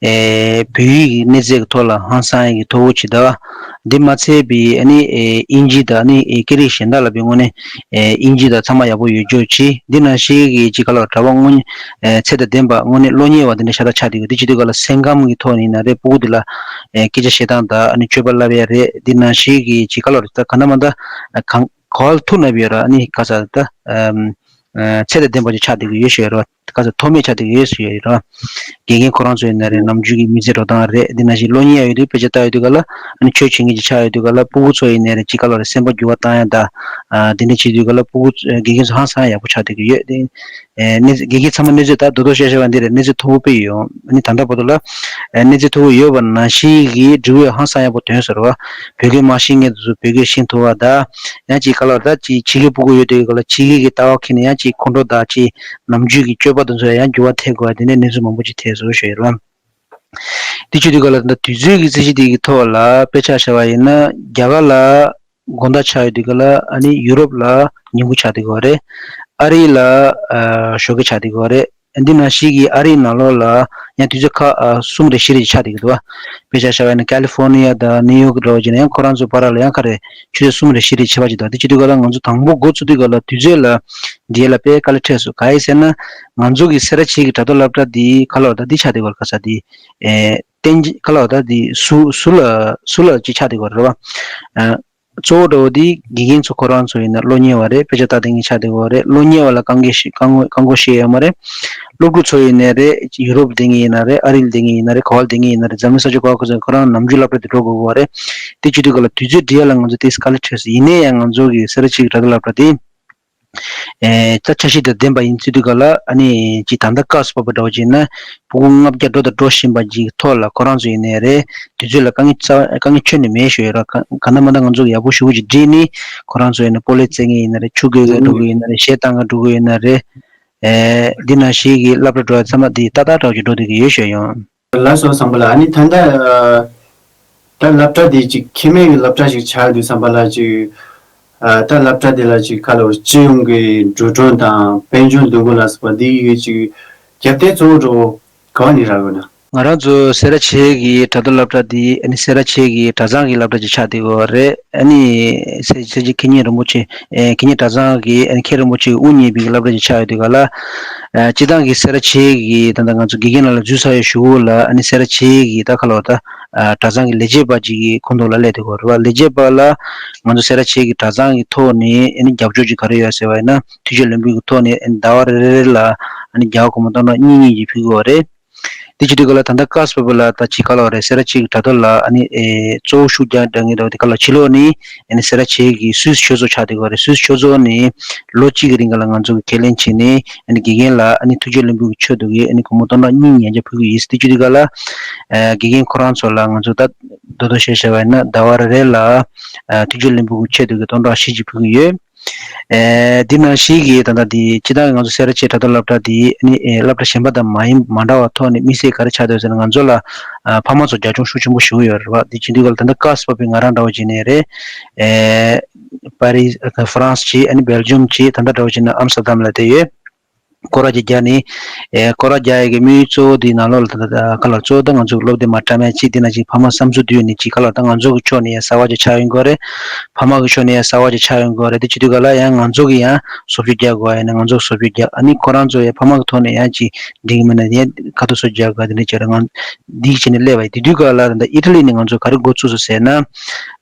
ཨེ་བོད་ཡིག་གི་གནས་ཚད་ཀྱི་ཐོག་ལ་ཧང་སང་ཡག་གི་མཐོ་བོ་ཅིག་དང་། འདི་མ་ཚད་པའི་ཨ་ནི་ཨེ་དབྱིན་ཇི་དང་ཨ་ནི་ཨེ་སྐད་རིགས་གཞན་དག་ལ་བའི་ངོས་ནས་ཨེ་དབྱིན་ཇི་དང་ཚང་མ་ཡག་པོ་ཡོད་ཅོག་ཅིག་འདི་ནང་བཞིན་གྱི་ཅིག་ག་ལ་གྲྭ་པ་དངོས་གནས་ཨེ་ཚད་དང་ལྡན་པ་དངོས་གནས་སློབ་གཉེར་བ་འདི་འདྲ་ཤ་སྟག་ཆགས་བསྡད་ཀྱི་ཡོད། འདི་བྱེད་དུས་ག་ལ་སེམས་ཁམས་ཀྱི་ཐོག་ནས་ཡིན་ན་རེད། ཕྲུ་གུ་འདི་ལ་ཨེ་སྐད་ཆ་བཤད་སྟངས་དང་ཨ་ནི་སྤྱོད་པ་བསླབ་ཡ་རེད། འདི་ནང་བཞིན་གྱི་ཅིག་ག་ལ་རེད། ད་ག་ན་མ་ད་གང་ག་བ་ལ་ཐུག་ན་བས་ར་ཨ་ནི་ག་ས་ད་ཨམ་ཨ་ཚད་དང་ལྡན་པ་ཅིག་ཆགས་བསྡད་ཀྱི་ཡོད་ཞུ་ཡ་རེད་བ། ག་ས་མཐོ་དམན་ཆགས་བསྡད་ཀྱི་ཡོད་ཞུ་ཡ་རེད་བ། དགེ་རྒན་ཁོ་རང་ཚོ་ཡིན་ན་རེད། ནམ་རྒྱུན་གྱི་མི་ཚེ་འགྲོ་སྟངས་རེད། འདི་ནང་བཞིན་སློབ་གཉེར་ཡག་ཡོད་དུས་དཔེ་ཆ་ལྟ་ཡོད་དུས་ག་ལ་ཨ་ནི་ཆོས་བྱེད་མཁན་ཅིག་ཆགས་ཡོད་དུས་ག་ལ་ཕྲུ་གུ་ཚོ་ཡིན་ན་རེད། ཅིག་ག་ལ་རེད། སེམས་པ་འགྱུར་བ་བཏང་ཡ་ད་ཨ་འདི་འདྲ་བྱེད་དུས་ག་ལ་ཕྲུ་གུ་ཚོ་དགེ་རྒན་ཚོ་ཧང་སང་ཡག་པོ་ཆགས་བསྡད་ཀྱི་ཡོད། དེ་ཨེ་གནས་ཚུལ་དགེ་རྒན་ཚང་མ་གནས་ཚུལ་ད་རྡོག་རྡོག་བཤད་བཤད་པ་འདི་རེད། གནས་ཚུལ་མཐོ་པོ་དཔེ་ཡོད། ཨ་ནི་ད་ལྟ་བར་དུ་ལ་ཨེ་གནས་ཚུལ་མཐོ་པོ་ཡོད་པ་ནང་བཞིན་གྱི་འབྲས་བུ་ཧང་སང་ཡག་པོ་ཐོན་ཟེར་བ། བོད་སྐད་མ་ཤེས་མཁན་དེ་ཚོ་བོད་སྐད་ཤེས་ཐུབ་པ་དང་། ཡང་ཅིག་ག་ལ་ད་ཅིག་ཕྱི་རྒྱལ་ཕྲུ་གུ་ཡོད་དུས་ག་ལ་ཕྱི་རྒྱལ་གྱི་ལྟ་བ་ཁྱེར་ནས་ཡང་ཅིག་ཁོང་ཁྲོ་དང་ཅིག་ནམ་རྒྱུན་གྱི་སྤྱོད་པ་དེ་ཚོ་ཡང་འགྱུར་བ་ཐེབས་དགོས་པ་དེ་འདྲའི་གནས་ཚུལ་མང་པོ་ཅིག་ཐོན་སོང་ཞུ་ཡ་རེད་བ། དེ་བྱེད་དུས་ག་ལ་ད་དུས་ཚོད་ཀྱི་རྩིས་གཞི་དེ་གི་ཐོག་ལ་དཔེ་ཆ་བཞག་པ་ཡིན་ན། རྒྱ་གར་ལ་དགོང་དག་ཆགས་ཡོད་དུས་ག་ལ་ཨ་ནི་ཡུ་རོབ་ལ་ཉིན་གུང་ཆགས་བསྡད་ཀྱི་ཡོད་རེད། ཨ་རི་ལ་ཨ་ཞོགས་ཀས་ཆགས་བསྡད་ཀྱི་ཡོད་རེད། འདི་ནང་བཞིན་གྱི་ཨ་རིའི་ནང་ལོགས་ལ་ཡང་དུས་ཚོད་ཁག་ཨ་གསུམ་རེ་བཞི་རེ་ཆགས་བསྡད་ཀྱི་འདུག་བ། དཔེ་ཆ་བཞག་པ་ཡིན་ན་ཀ་ལི་ཧྥོར་ནི་ཡ་དང་ནིའུ་ཡོག་འདྲ་བོ་བྱས་ན་ཡང་ཁོ་རང་ཚོ་བར་ལ་ཡང་ག་རེ་ཆུ་ཚོད་གསུམ་རེ་བཞི་རེ་ཆེ་བ་ཅིག་འདུག་དེ་བྱེད་དུས་ག་ལ་ང་ཚོ་དང་པོ་འགོ་བཙུགས་དུས་ག་ལ་དུས་ཚོད་ལ་འདི་ལ་དཔེ་དཀའ་ལས་འཕྲད་སོང་། ག་ཡིན་ཟེར་ན། ང་ཚོ་གི་སེ་ར་བྱེས་ཀྱི་དྲ་ཐོག་སློབ་གྲྭ་འདི་ག་ལ་བར་ད་འདི་ཆགས་བསྡད་ཀྱི་ཡོད་རེད། ག་ས་འདི་ཨེ་བསྟན་ག་ལ་བར་ད་འདི་ཟུར་ཟུར་ལ་ཟུར་ལ་ཅིག་ཆགས་བསྡད་ཀྱི་ཡོད་རེད་བ། ཨ། གཙོ་བོ་འདྲ་བོ་དེ་དགེ་རྒན་ཚོ་ཁོ་རང་ཚོ་ཡིན་ན་སློབ་གཉེར་བ་རེད། དཔེ་ཆ་ལྟ་བསྡད་མཁན་ཆགས་བསྡད་ཡོད་རེད། སློབ་གཉེར་བ་ལ་དཀའ་ངལ་ཞིག་དཀའ་ངལ་དཀའ་ངལ་ཞིག་ཡོད་མ་རེད། སློབ་ཕྲུག་ཚོ་ཡིན་ནའི་རེད། ཡུ་རོབ་བསྡད་མཁན་ཡིན་ན་རེད། ཨ་རི་ལ་བསྡད་མཁན་ཡིན་ན་རེད། ག་བ་ལ་བསྡད་མཁན་ཡིན་ན་རེད། འཛམ་གླིང་ས་ཕྱོགས་ག་བ་ཁོ་ཚོ་ཁོ་རང་ནམ་རྒྱུན་སློབ་གྲྭ་དེ་འགྲོ་དགོས་ཀྱི་ཡོད་རེད། དེ་བྱེད་དུས་ག་ལ་དུས་ཚོད་སྒྲིག་ཡ་ལ་ང་ཚོ་ཏོག་ཙམ་དཀའ་ལས་འཕྲད་སོང་། ཡིན་ནའི་ཡང་ང་ཚོ་གི་སེ་ར་བྱེས་ཀྱི་དྲ་ཐོག་སློབ་གྲྭ་དེ། ཨེ་ད་འཆར་གཞི་དང་ལྡན་པ་ཡིན་ཚུལ་དུས་ག་ལ་ཨ་ནི་ཅིག་ད་ལྟ་སྐབས་སུ་བབས་པ་འདྲ་བོ་བྱས་ན་ཕྲུ་གུ་ལྔ་བརྒྱ་འགྲོ་དང་འགྲོ་བཞིན་པ་ཅིག་ཐོག་ལ་ཁོ་རང་ཚོ་ཡིན་ནའི་རེད། དུས་ཚོད་ལ་དཀའ་ངལ་རྩ་དཀའ་ངལ་ཁྱོན་ནས་མེད་ཞུ་ཡ་ར། ག་ག་ན་མ་ད་ང་ཚོ་གི་ཡག་པོ་ཞུ་གུ་ཅིག་བསྒྲིགས་ནི་ཁོ་རང་ཚོ་ཡིན་ན་སྤོ་ལོ་རྩེད་མཁན་ཡིན་ན་རེད། ཆུ་རྐོས་ག་འགྲོ་གི་ཡིན་ན་རེད། གཞས་བཏང་ག་འགྲོ་གི་ཡིན་ན་རེད། ཨེ་འདི་ནང་བཞིན་གྱི་སློབ་གྲྭ་འགྲོ་ཡ་ཚང་མ་འདི་ཏག་ཏག་འདྲ་བོ་ཅིག་འགྲོ་བསྡད་ཀྱི་ཡོད་ཞུ་ཡ་ཡོང་། ལགས་སོ་བསམ་པ་ལ། ཨ་ནི་ད་ལྟ་ཨ་ད་སློབ་གྲྭ་དེ་ཅིག་ཁེ་མེད་ཀྱི་སློབ་གྲྭ་ཞིག་ཆགས་དུས་ཙམ་པ་ལ་ཅིག་ཨ་ད་སློབ་གྲྭ་དེ་ལ་ཅིག་ག་ལ་སྤྱི་ཡོངས་ཀྱི་འགྲོ་གྲོན་དང་དཔལ་འབྱོར་འདུ་འགོད་ལ་སོགས་པ་འདི་ཡི་ཅིག་རྒྱབ་རྟེན་གཙོ་བོ་འགྲོ་ག་བ་ནས་རག་ཡོད་ན། ང་རང་ཚོ་སེ་ར་བྱེས་ཀྱི་དྲ་ཐོག་སློབ་གྲྭ་འདི་ཨ་ནི་སེ་ར་བྱེས་ཀྱི་གྲྭ་ཚང་གི་སློབ་གྲྭ་ཅིག་ཆགས་བསྡད་ཡོད་རེད། ཨ་ནི་སེ་སེ་ར་བྱེས་མཁན་ཆེན་རིན་པོ་ཆེ་ཨེ་མཁན་ཆེན་གྲྭ་ཚང་གི་ཨ་ནི་མཁན་རིན་པོ་ཆེ་དབུ་བརྙེས་པའི་སློབ་གྲྭ་ཅིག་ཆགས་ཡོད་དུས་ག་ལ། ཨ་སྤྱིར་བཏང་གི་སེ་ར་བྱེས་ཀྱི་ད་ལྟ་ང་ཚོ་དགེ་རྒན་ནང་ལ་འཛུལ་ཚར་ཡོད་གཞུག་གུ་ལ་ཨ་ནི་སེ་ར་བྱེས་ཀྱི་ད་ག་ལ་བ་ད་ཨ་གྲྭ་ཚང་གི་ལས་བྱེད་པ་ཅིག་གི་ཁོངས་གཏོགས་ལ་སླེབས་བསྡད་ཡོད་རེད་བ། ལས་བྱེད་པ་ལ་ང་ཚོ་སེ་ར་བྱེས་ཀྱི་གྲྭ་ཚང་གི་ཐོག་ནས་ཨ་ནི་རྒྱབ་སྐྱོར་ཅིག་ག་རེ་ཡོད་ཟེར་བ་ཡིན་ན། འཕྲུལ་ཆས་ལམ་བུའི་གི་ཐོག་ནས་ཨ་ནི་ཟླ་བ་རེ་རེ་རེ་ལ་ཨ་ནི་རྒྱ་གར་སྒོར་མོ་སྟོང་ཕྲག་གཉིས་གཉིས་ཀྱིས་ཕུལ་གྱི་ཡོད་རེད། དེ་བྱེད་དུས་ག་ལ་ད་ལྟ་ཀཱས་པ་བ་ལ་ད་ཅིག་ག་ལ་རེད། སེ་ར་བྱེས་ཀྱི་དྲ་ཐོག་ལ་ཨ་ནི་ཨེ་གཙོ་བོ་ཤུགས་རྒྱག་འདྲ་ངེས་འདྲ་བ་དེ་ག་ལ་ཕྱི་ལོགས་ནི་ཨ་ནི་སེ་ར་བྱེས་ཀྱི་སུད་སི་ཆོས་ཚོགས་ཆགས་དེ་ག་རེད། སུད་སི་ཆོས་ཚོགས་ནི་ལོ་གཅིག་གི་རིང་ག་ལ་ང་ཚོ་གི་ཁས་ལེན་བྱས་ནས་ཨ་ནི་དགེ་རྒན་ལ་ཨ་ནི་ཐུགས་རྗེ་ལེགས་འབུལ་གྱི་ཆེད་དུ་གི་ཨ་ནི་སྒོར་མོ་སྟོང་ཕྲག་གཉིས་ཉེ་ཆར་ཕུལ་གྱི་ཡིན། དེ་བྱེད་དུས་ག་ལ་ཨེ་དགེ་རྒན་ཁོ་རང་ཚོ་ལ་ང་ཚོ་ད་རྡོག་རྡོག་བཤད་བཤད་པ་ཡིན་ན་ཟླ་བ་རེ་རེ་ལ་ཨ་ཐུགས་རྗེ་ལེགས་འབུལ་གྱི་ཆེད་དུ་གི་སྟོང་ཕྲག་བཞི་ཅིག་ཕུལ་གྱི་ཡོད། ཨེ་འདི་ནང་བཞིན་གྱི་ད་ལྟ་འདི་སྤྱིར་བཏང་ང་ཚོ་སེ་ར་བྱེས་དྲ་ཐོག་སློབ་གྲྭ་འདི་ནི་ཨེ་སློབ་གྲྭ་གཞན་པ་དང་མ་ཡིན་མ་འདྲ་བ་ཐོག་ནས་དམིགས་བསལ་ག་རེ་ཆགས་འདུག་ཟེར་ན། ང་ཚོ་ལ་ཨ་ཕ་མ་ཚོ་རྒྱབ་ལྗོངས་ཤུགས་ཆེན་པོ་ཞུ་གི་ཡོད་རེད་བ། འདི་བྱེད་དུས་ག་ལ་ད་ལྟ་ཀཱས་པ་བའི་ང་རང་འདྲ་བོ་བྱས་ནས་རེད། ཨེ་པ་རི་ཨ་ཧྥ་རན་སི་བྱས། ཨ་ནི་སྦེལ་ཇམ་བྱས། ད་ལྟ་འདྲ་བོ་བྱས་ན་ཨམ་སི་ཏར་དམ་ལ་བསྡད་ཡོད། སྐོར་ར་ཅིག་རྒྱག་ནས། ཨེ་སྐོར་ར་རྒྱག་ཡས་ཀྱི་དམིགས་ཡུལ་གཙོ་བོ་དེའི་ནང་ལོགས་ལ་ད་ལྟ་ག་ལ་གཙོ་བོ་ད་ང་ཚོ་གི་སློབ་སྡེ་མ་འདྲ་མེད་ཅིག་དེ་ནང་བཞིན་ཕ་མ་བསམ་ཚུལ་བསྡུས་ནས་ཅིག་ག་ལ་ད་ང་ཚོ་གི་ཕྱོགས་ནས་ཡང་གསར་བ་ཅིག་ཆགས་ཡོང་གི་རེད། ཕ་མ་གི་ཕྱོགས་ནས་ཡང་གསར་བ་ཅིག་ཆགས་ཡོང་གི་རེད། དེ་བྱེད་དུས་ག་ལ་ཡང་ང་ཚོ་གི་ཡང་བཟོ་བཅོས་རྒྱག་དགོས་ཡིན་ན་ང་ཚོ་གི་བཟོ་བཅོས་རྒྱག་ཨ་ནི་ཁོ་རང་ཚོ་ཡང་ཕ་མ་གི་ཐོག་ནས་ཡང་ཅིག་འགྲིག་གི་མིན་ན་ཡང་ཁ་ཐུག་བཟོ་རྒྱག་དགོས་དེ་འདྲ་བྱས་རེད། ང་འདི་བྱས་ནས་སླེབས་པ་ཡིན། དེ་དུས་ག་ལ་ད་ལྟ་ཨི་ཊ་ལི་ནས་ང་ཚོ་ག་རེ་འགོ་བཙུགས་སོང་ཟེར་ན།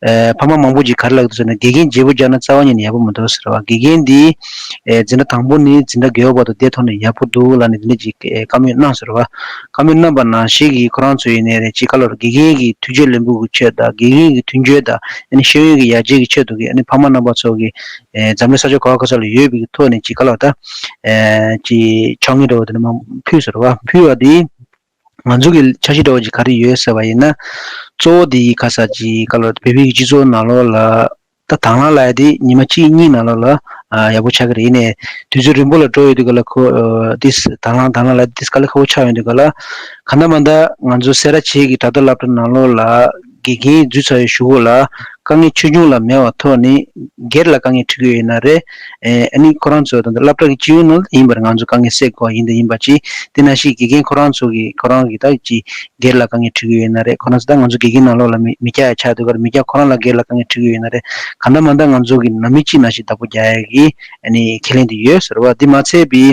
ཨེ་ཕ་མ་མང་པོ་ཅིག་ག་རེ་ལབ་འདུག་ཟེར་ན། དགེ་རྒན་བརྗེ་པོ་རྒྱག་ན་རྩ་བ་ཉིད་ནས་ཡག་པོ་མི་འདུག་ཟེར་བ། དགེ་རྒན་འདི་ཨེ་འཛིན་གྲྭ་དང་པོ་ནས་འཛིན་གྲྭ་བརྒྱད་པ་བར་དུ་བསྡད་ཐུབ་ན་ཡག་པོ་འདུག་ལབ་ནས་འདི་འདྲ་ཅིག་ཨེ་བཀའ་མོལ་གནང་ཟེར་བ། བཀའ་མོལ་གནང་པ་ནང་བཞིན་གྱི་ཁོ་རང་ཚོ་ཡིན་ནའི་རེད། ཅིག་ག་ལ་རེད། དགེ་རྒན་གྱི་ཐུགས་རྗེ་ལེགས་འབུལ་གྱི་ཆེད་དང་དགེ་རྒན་གྱི་མཐུན་རྐྱེན་དང་ཨ་ནི་ཤེས་ཡོན་གྱི་ཡར་རྒྱས་ཀྱི་ཆེད་དུ་གི་ཨ་ནི་ཕ་མ་རྣམ་པ་ཚོ་གི་ཨེ་འཛམ་གླིང་ས་ཕྱོགས་ག་བ་ག་ས་ལ་ཡོད་པའི་ཐོག་ནས་ཅིག་ག་ལ་ད་ཨེ་ཅིག་ཕྱག་དངུལ་འདྲ་བོ་དེ་འདྲ་མང་ཕུལ་ཟེར་བ། ཕུལ་བ་དེ། ང་ཚོ་གི་འཆར་གཞི་འདྲ་བོ་ཅིག་ག་རེ་ཡོད་ཟེར་བ་ཡིན་ན། གཙོ་བོ་དེ་ཁ་ས་ཅིག་ག་ལ་བོད་པའི་སྤྱི་ཚོགས་ནང་ལོགས་ལ་ད་དང་བླངས་ལབ་ཡ་དེ་ཉི་མ་གཅིག་གཉིས་ནང་ལོགས་ལ་ཨ་ཡག་པོ་ཆགས་ཀྱི་རེད། ཡིན་ནའི་དུས་ཚོད་རིང་པོ་ལ་འགྲོ་ཡོང་དུས་ག་ལ་ཁོ་ཨ་དེ་དང་བླངས་དང་བླངས་ལབ་དེ་དཀའ་ལས་ཁག་པོ་ཆགས་ཡོང་དུས་ག་ལ། གང་ལྟར་མ་ལྟར་ང་ཚོ་སེ་ར་བྱེས་ཀྱི་དྲ་ཐོག་སློབ་གྲྭ་ནང་ལོགས་ལ་དགེ་རྒན་འཛུལ་ཚར་བའི་གཞུག་གུ་ལ་དཀའ་ངལ་ཆེ་ཆུང་ལ་མེད་པའི་ཐོག་ནས་སྒེར་ལ་དཀའ་ངལ་འཕྲད་ཀྱི་ཡོད་ན་རེད། ཨེ་ཨ་ནི་ཁོ་རང་ཚོ་ད་ལྟ་སློབ་གྲྭ་གི་སྤྱི་ཡོངས་ནང་ལ་ཡིན་པར་ང་ཚོ་དཀའ་ངལ་སེལ་དགོས་ཡིན་དང་ཡིན་པ་ཅིག་དེ་ནང་བཞིན་དགེ་རྒན་ཁོ་རང་ཚོ་གི་ཁོ་རང་གི་ད་ཅིག་སྒེར་ལ་དཀའ་ངལ་འཕྲད་ཀྱི་ཡོད་ན་རེད། ཁོ་རང་ཚོ་ད་ང་ཚོ་དགེ་རྒན་ནང་ལོགས་ལ་མི་མི་སྐྱ་ཡ་ཆགས་འདུག་ག་རེད། མི་སྐྱ་ཁོ་རང་ལ་སྒེར་ལ་དཀའ་ངལ་འཕྲད་ཀྱི་ཡོད་ན་རེད། གང་ལྟར་མ་ལྟར་ང་ཚོ་གི་ནང་མི་གཅིག་ནང་བཞིན་བདག་པོ་རྒྱག་ཡ་གི་ཨ་ནི་ཁས་ལེན་དེ་ཡོད་ཟེར་བ། དེ་མ་ཚད་པའི་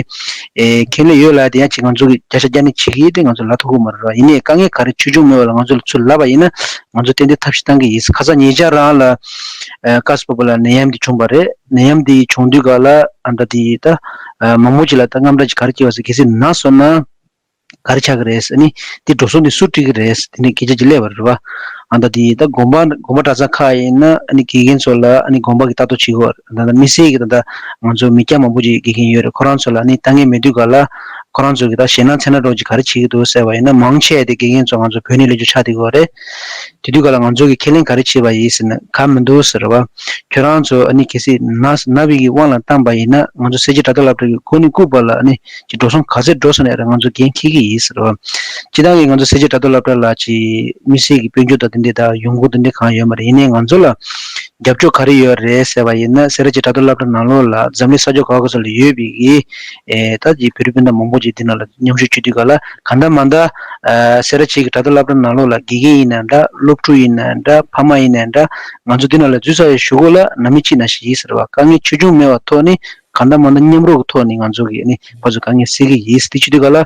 ཨེ་ཁས་ལེན་ཡོད་ལབ་དེ་ཡང་ཅིག་ང་ཚོ་གི་བརྒྱ་ཆ་བརྒྱ་ནས་བྱེད་ཀྱི་དེ་ང་ཚོ་ལབ་ཐུབ་ཀྱི་མ་རེད་བ། ཡིན་ནའི་དཀའ་ངལ་ག་རེ་ཆེ་ཆུང་མེད་པ་ལ་ང་ཚོ་ལ་ཚུར་ལབ་པ་ཡིན་ན་ང་ཚོ་ཏན་ཏན་ཐབས་ཤེས་བཏང་གི་ཡིན། ཁ་སང་ཉེ་ཆར་རང་ལ་ཨ་ཀཱས་པ་བ་ལ་ནད་ཡམས་དེ་བྱུང་བ་རེད། ནད་ཡམས་དེ་བྱུང་དུས་ག་ལ་ཨ་ད་དེ་ད་ཨ་མང་པོ་ཅིག་ལ་ད་དངངས་སྐྲག་ཅིག་ག་རེ་སྐྱེ་བ་ཟེར། གལ་སྲིད་ན་སོང་ན་ག་རེ་ཆགས་ཀྱི་རེད། ཨ་ནི་དེ་འགྲོ་སོང་དེ་སུ་སྤྲད་ཀྱི་རེད། དེ་ནས་སྐད་ཆ་ཅིག་སླེབས་པ་རེད་བ། ཨ་ད་དེ་ད་དགོན་པ་དགོན་པ་གྲྭ་ཚང་ཁག་ཡིན་ན་ཨ་ནི་དགེ་རྒན་ཚོ་ལ་ཨ་ནི་དགོན་པ་གི་ལྟ་རྟོག་བྱེད་དགོས། ད་ད་དམིགས་བསལ་གྱི་ད་ད་ང་ཚོ་མི་སྐྱ་མང་པོ་ཅིག་དགེ་རྒན་ཡོད་རེད། ཁོ་རང་ཚོ་ལ་ཨ་ནི་ལྟ་མཁན་མེད་དུས་ག་ལ་ཁོ་རང་ཚོ་གི་ད་ཞེད་སྣང་འཚེར་སྣང་འདྲ་བོ་ཅིག་ག་རེ་བྱེད་ཀྱི་འདུག་ཟེར་བ་ཡིན་ན། མང་ཆེ་དེ་དགེ་རྒན་ཚོ་ང་ཚོ་བོད་ནས་སླེབས་རྒྱུ་ཆགས་བསྡད་ཀྱི་ཡོད་རེད། དེ་དུས་ག་ལ་ང་ཚོ་གིས་ཁས་ལེན་ག་རེ་བྱས་པ་ཡིན་ཟེར་ན། གང་མི་འདུག་ཟེར་བ། ཁྱོད་རང་ཚོ་ཨ་ནི་གལ་སྲིད་ན་ན་བའི་གི་དབང་ལ་བཏང་པ་ཡིན་ན་ང་ཚོ་སེར་བྱེས་དྲ་ཐོག་སློབ་གྲྭ་གི་ཁོ་ནི་ལྐུགས་པ་ལ་ཨ་ནི་ཅིག་འགྲོ་སོང་ག་ཚད་འགྲོ་སོང་ནས་རེད། ང་ཚོ་འགན་འཁྱེར་གྱི་ཡིན་ཟེར་བ། སྤྱིར་བཏང་གི་ང་ཚོ་སེར་བྱེས་དྲ་ཐོག་སློབ་གྲྭ་ལ་ཅིག་དམིགས་བསལ་གྱི་དཔལ་འབྱོར་དང་དེ་འདྲས་དང་ཡོང་སྒོ་དེ་འདྲས་གང་ཡོད་མ་རེད། ཡིན་ནའི་ང་ཚོ་ལ་རྒྱབ་སྐྱོར་ག་རེ་ཡོད་རེད་ཟེར་བ་ཡིན་ན། སེ་ར་བྱེས་དྲ་ཐོག་སློབ་གྲྭ་ནང་ལོགས་ལ་འཛམ་གླིང་ས་ཕྱོགས་ག་བ་ག་ས་ལ་ཡོད་པའི་གི་ཨེ་ད་ཅིག་བོད་རིགས་སྤུན་ཟླ་མང་པོ་ཅིག་འདི་ནང་ལ་མཉམ་ཞུགས་བྱེད་དུས་ག་ལ། གང་ལྟར་མ་ལྟར་ཨ་སེ་ར་བྱེས་ཀྱི་དྲ་ཐོག་སློབ་གྲྭ་ནང་ལོགས་ལ་དགེ་རྒན་ཡིན་ན་འདྲ། སློབ་ཕྲུག་ཡིན་ན་འདྲ། ཕ་མ་ཡིན་ན་འདྲ། ང་ཚོ་འདི་ནང་ལ་འཛུལ་ཚར་བའི་གཞུག་གུ་ལ་ནང་མི་གཅིག་ནང་བཞིན་ཡིན་ཟེར་བ། དཀའ་ངལ་ཆེ་ཆུང་མེད་པའི་ཐོག་ནས་གང་ལྟར་མ་ལྟར་མཉམ་རུབ་ཀྱི་ཐོག་ནས་ང་ཚོ་གིས་ནི་ཕར་ཚུར་དཀའ་ངལ་སེལ་གྱི་ཡིན། དེ་བྱེད་དུས་ག་ལ་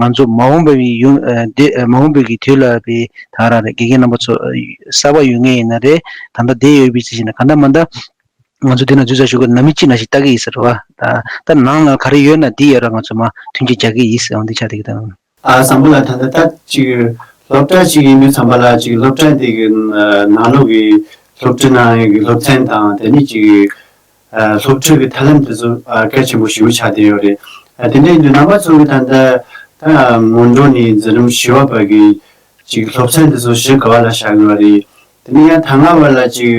ང་ཚོ་མ་འོངས་པའི་ཡོང་ཨ་འདི་ཨ་མ་འོངས་པའི་གི་དུས་ལ་བའི་ད་རང་རེ་དགེ་རྒན་རྣམ་པ་ཚོ་ཨ་གསར་པ་ཡོང་མཁན་ཡིན་ན་རེད། ད་ལྟ་བསྡད་ཡོད་པའི་ཚེ་བཞིན་གང་ལྟར་མ་ལྟར་ང་ཚོ་འདི་ནང་འཛུལ་ཚར་གཞུག་གུ་ནང་མི་གཅིག་ནང་བཞིན་ལྟ་གི་ཡིན་ཟེར་བ། ད་ད་ནང་ལ་ག་རེ་ཡོད་ན་འདི་ཡོད་ར་ང་ཚོ་མ་མཐུན་རྐྱེན་རྒྱག་གི་ཡིན་ཟེར་བ་འདི་ཆགས་བསྡད་ཀྱི་འདུག་ཨ་བཟང་པོ་ལགས། ད་ལྟ་ད་ཅིག་སློབ་གྲྭ་ཅིག་ཡིན་དུས་ཙམ་པ་ལ་ཅིག་སློབ་གྲྭ་དེ་གི་ནང་ལོགས་ཀྱི་སློབ་ཁྲིད་གནང་ཡས་ཀྱི་སློབ་ཚན་དང་དེ་ནས་ཅིག་སློབ་ཁྲིད་ཀྱི་ཐབས་ལམ་དེ་ཚོ་གལ་ཆེན་པོ་ཞེ་པོ་ཆགས་བསྡད་ཡོད་རེད། དེ་འདྲ་ཡིན་དུས་རྣམ་པ་ཚོ་གི་ད་ལྟ་ད་སྔོན་འགྲོ་ནས་འཛིན་རིམ་བཞི་པ་བར་གྱི་ཅིག་སློབ་ཚན་དེ་ཚོ་གཞི་ག་བ་ལ་བཞག་ཡོད་རེད། དེ་ནས་ཡང་ད་སྔ་བ་ལ་ཅིག་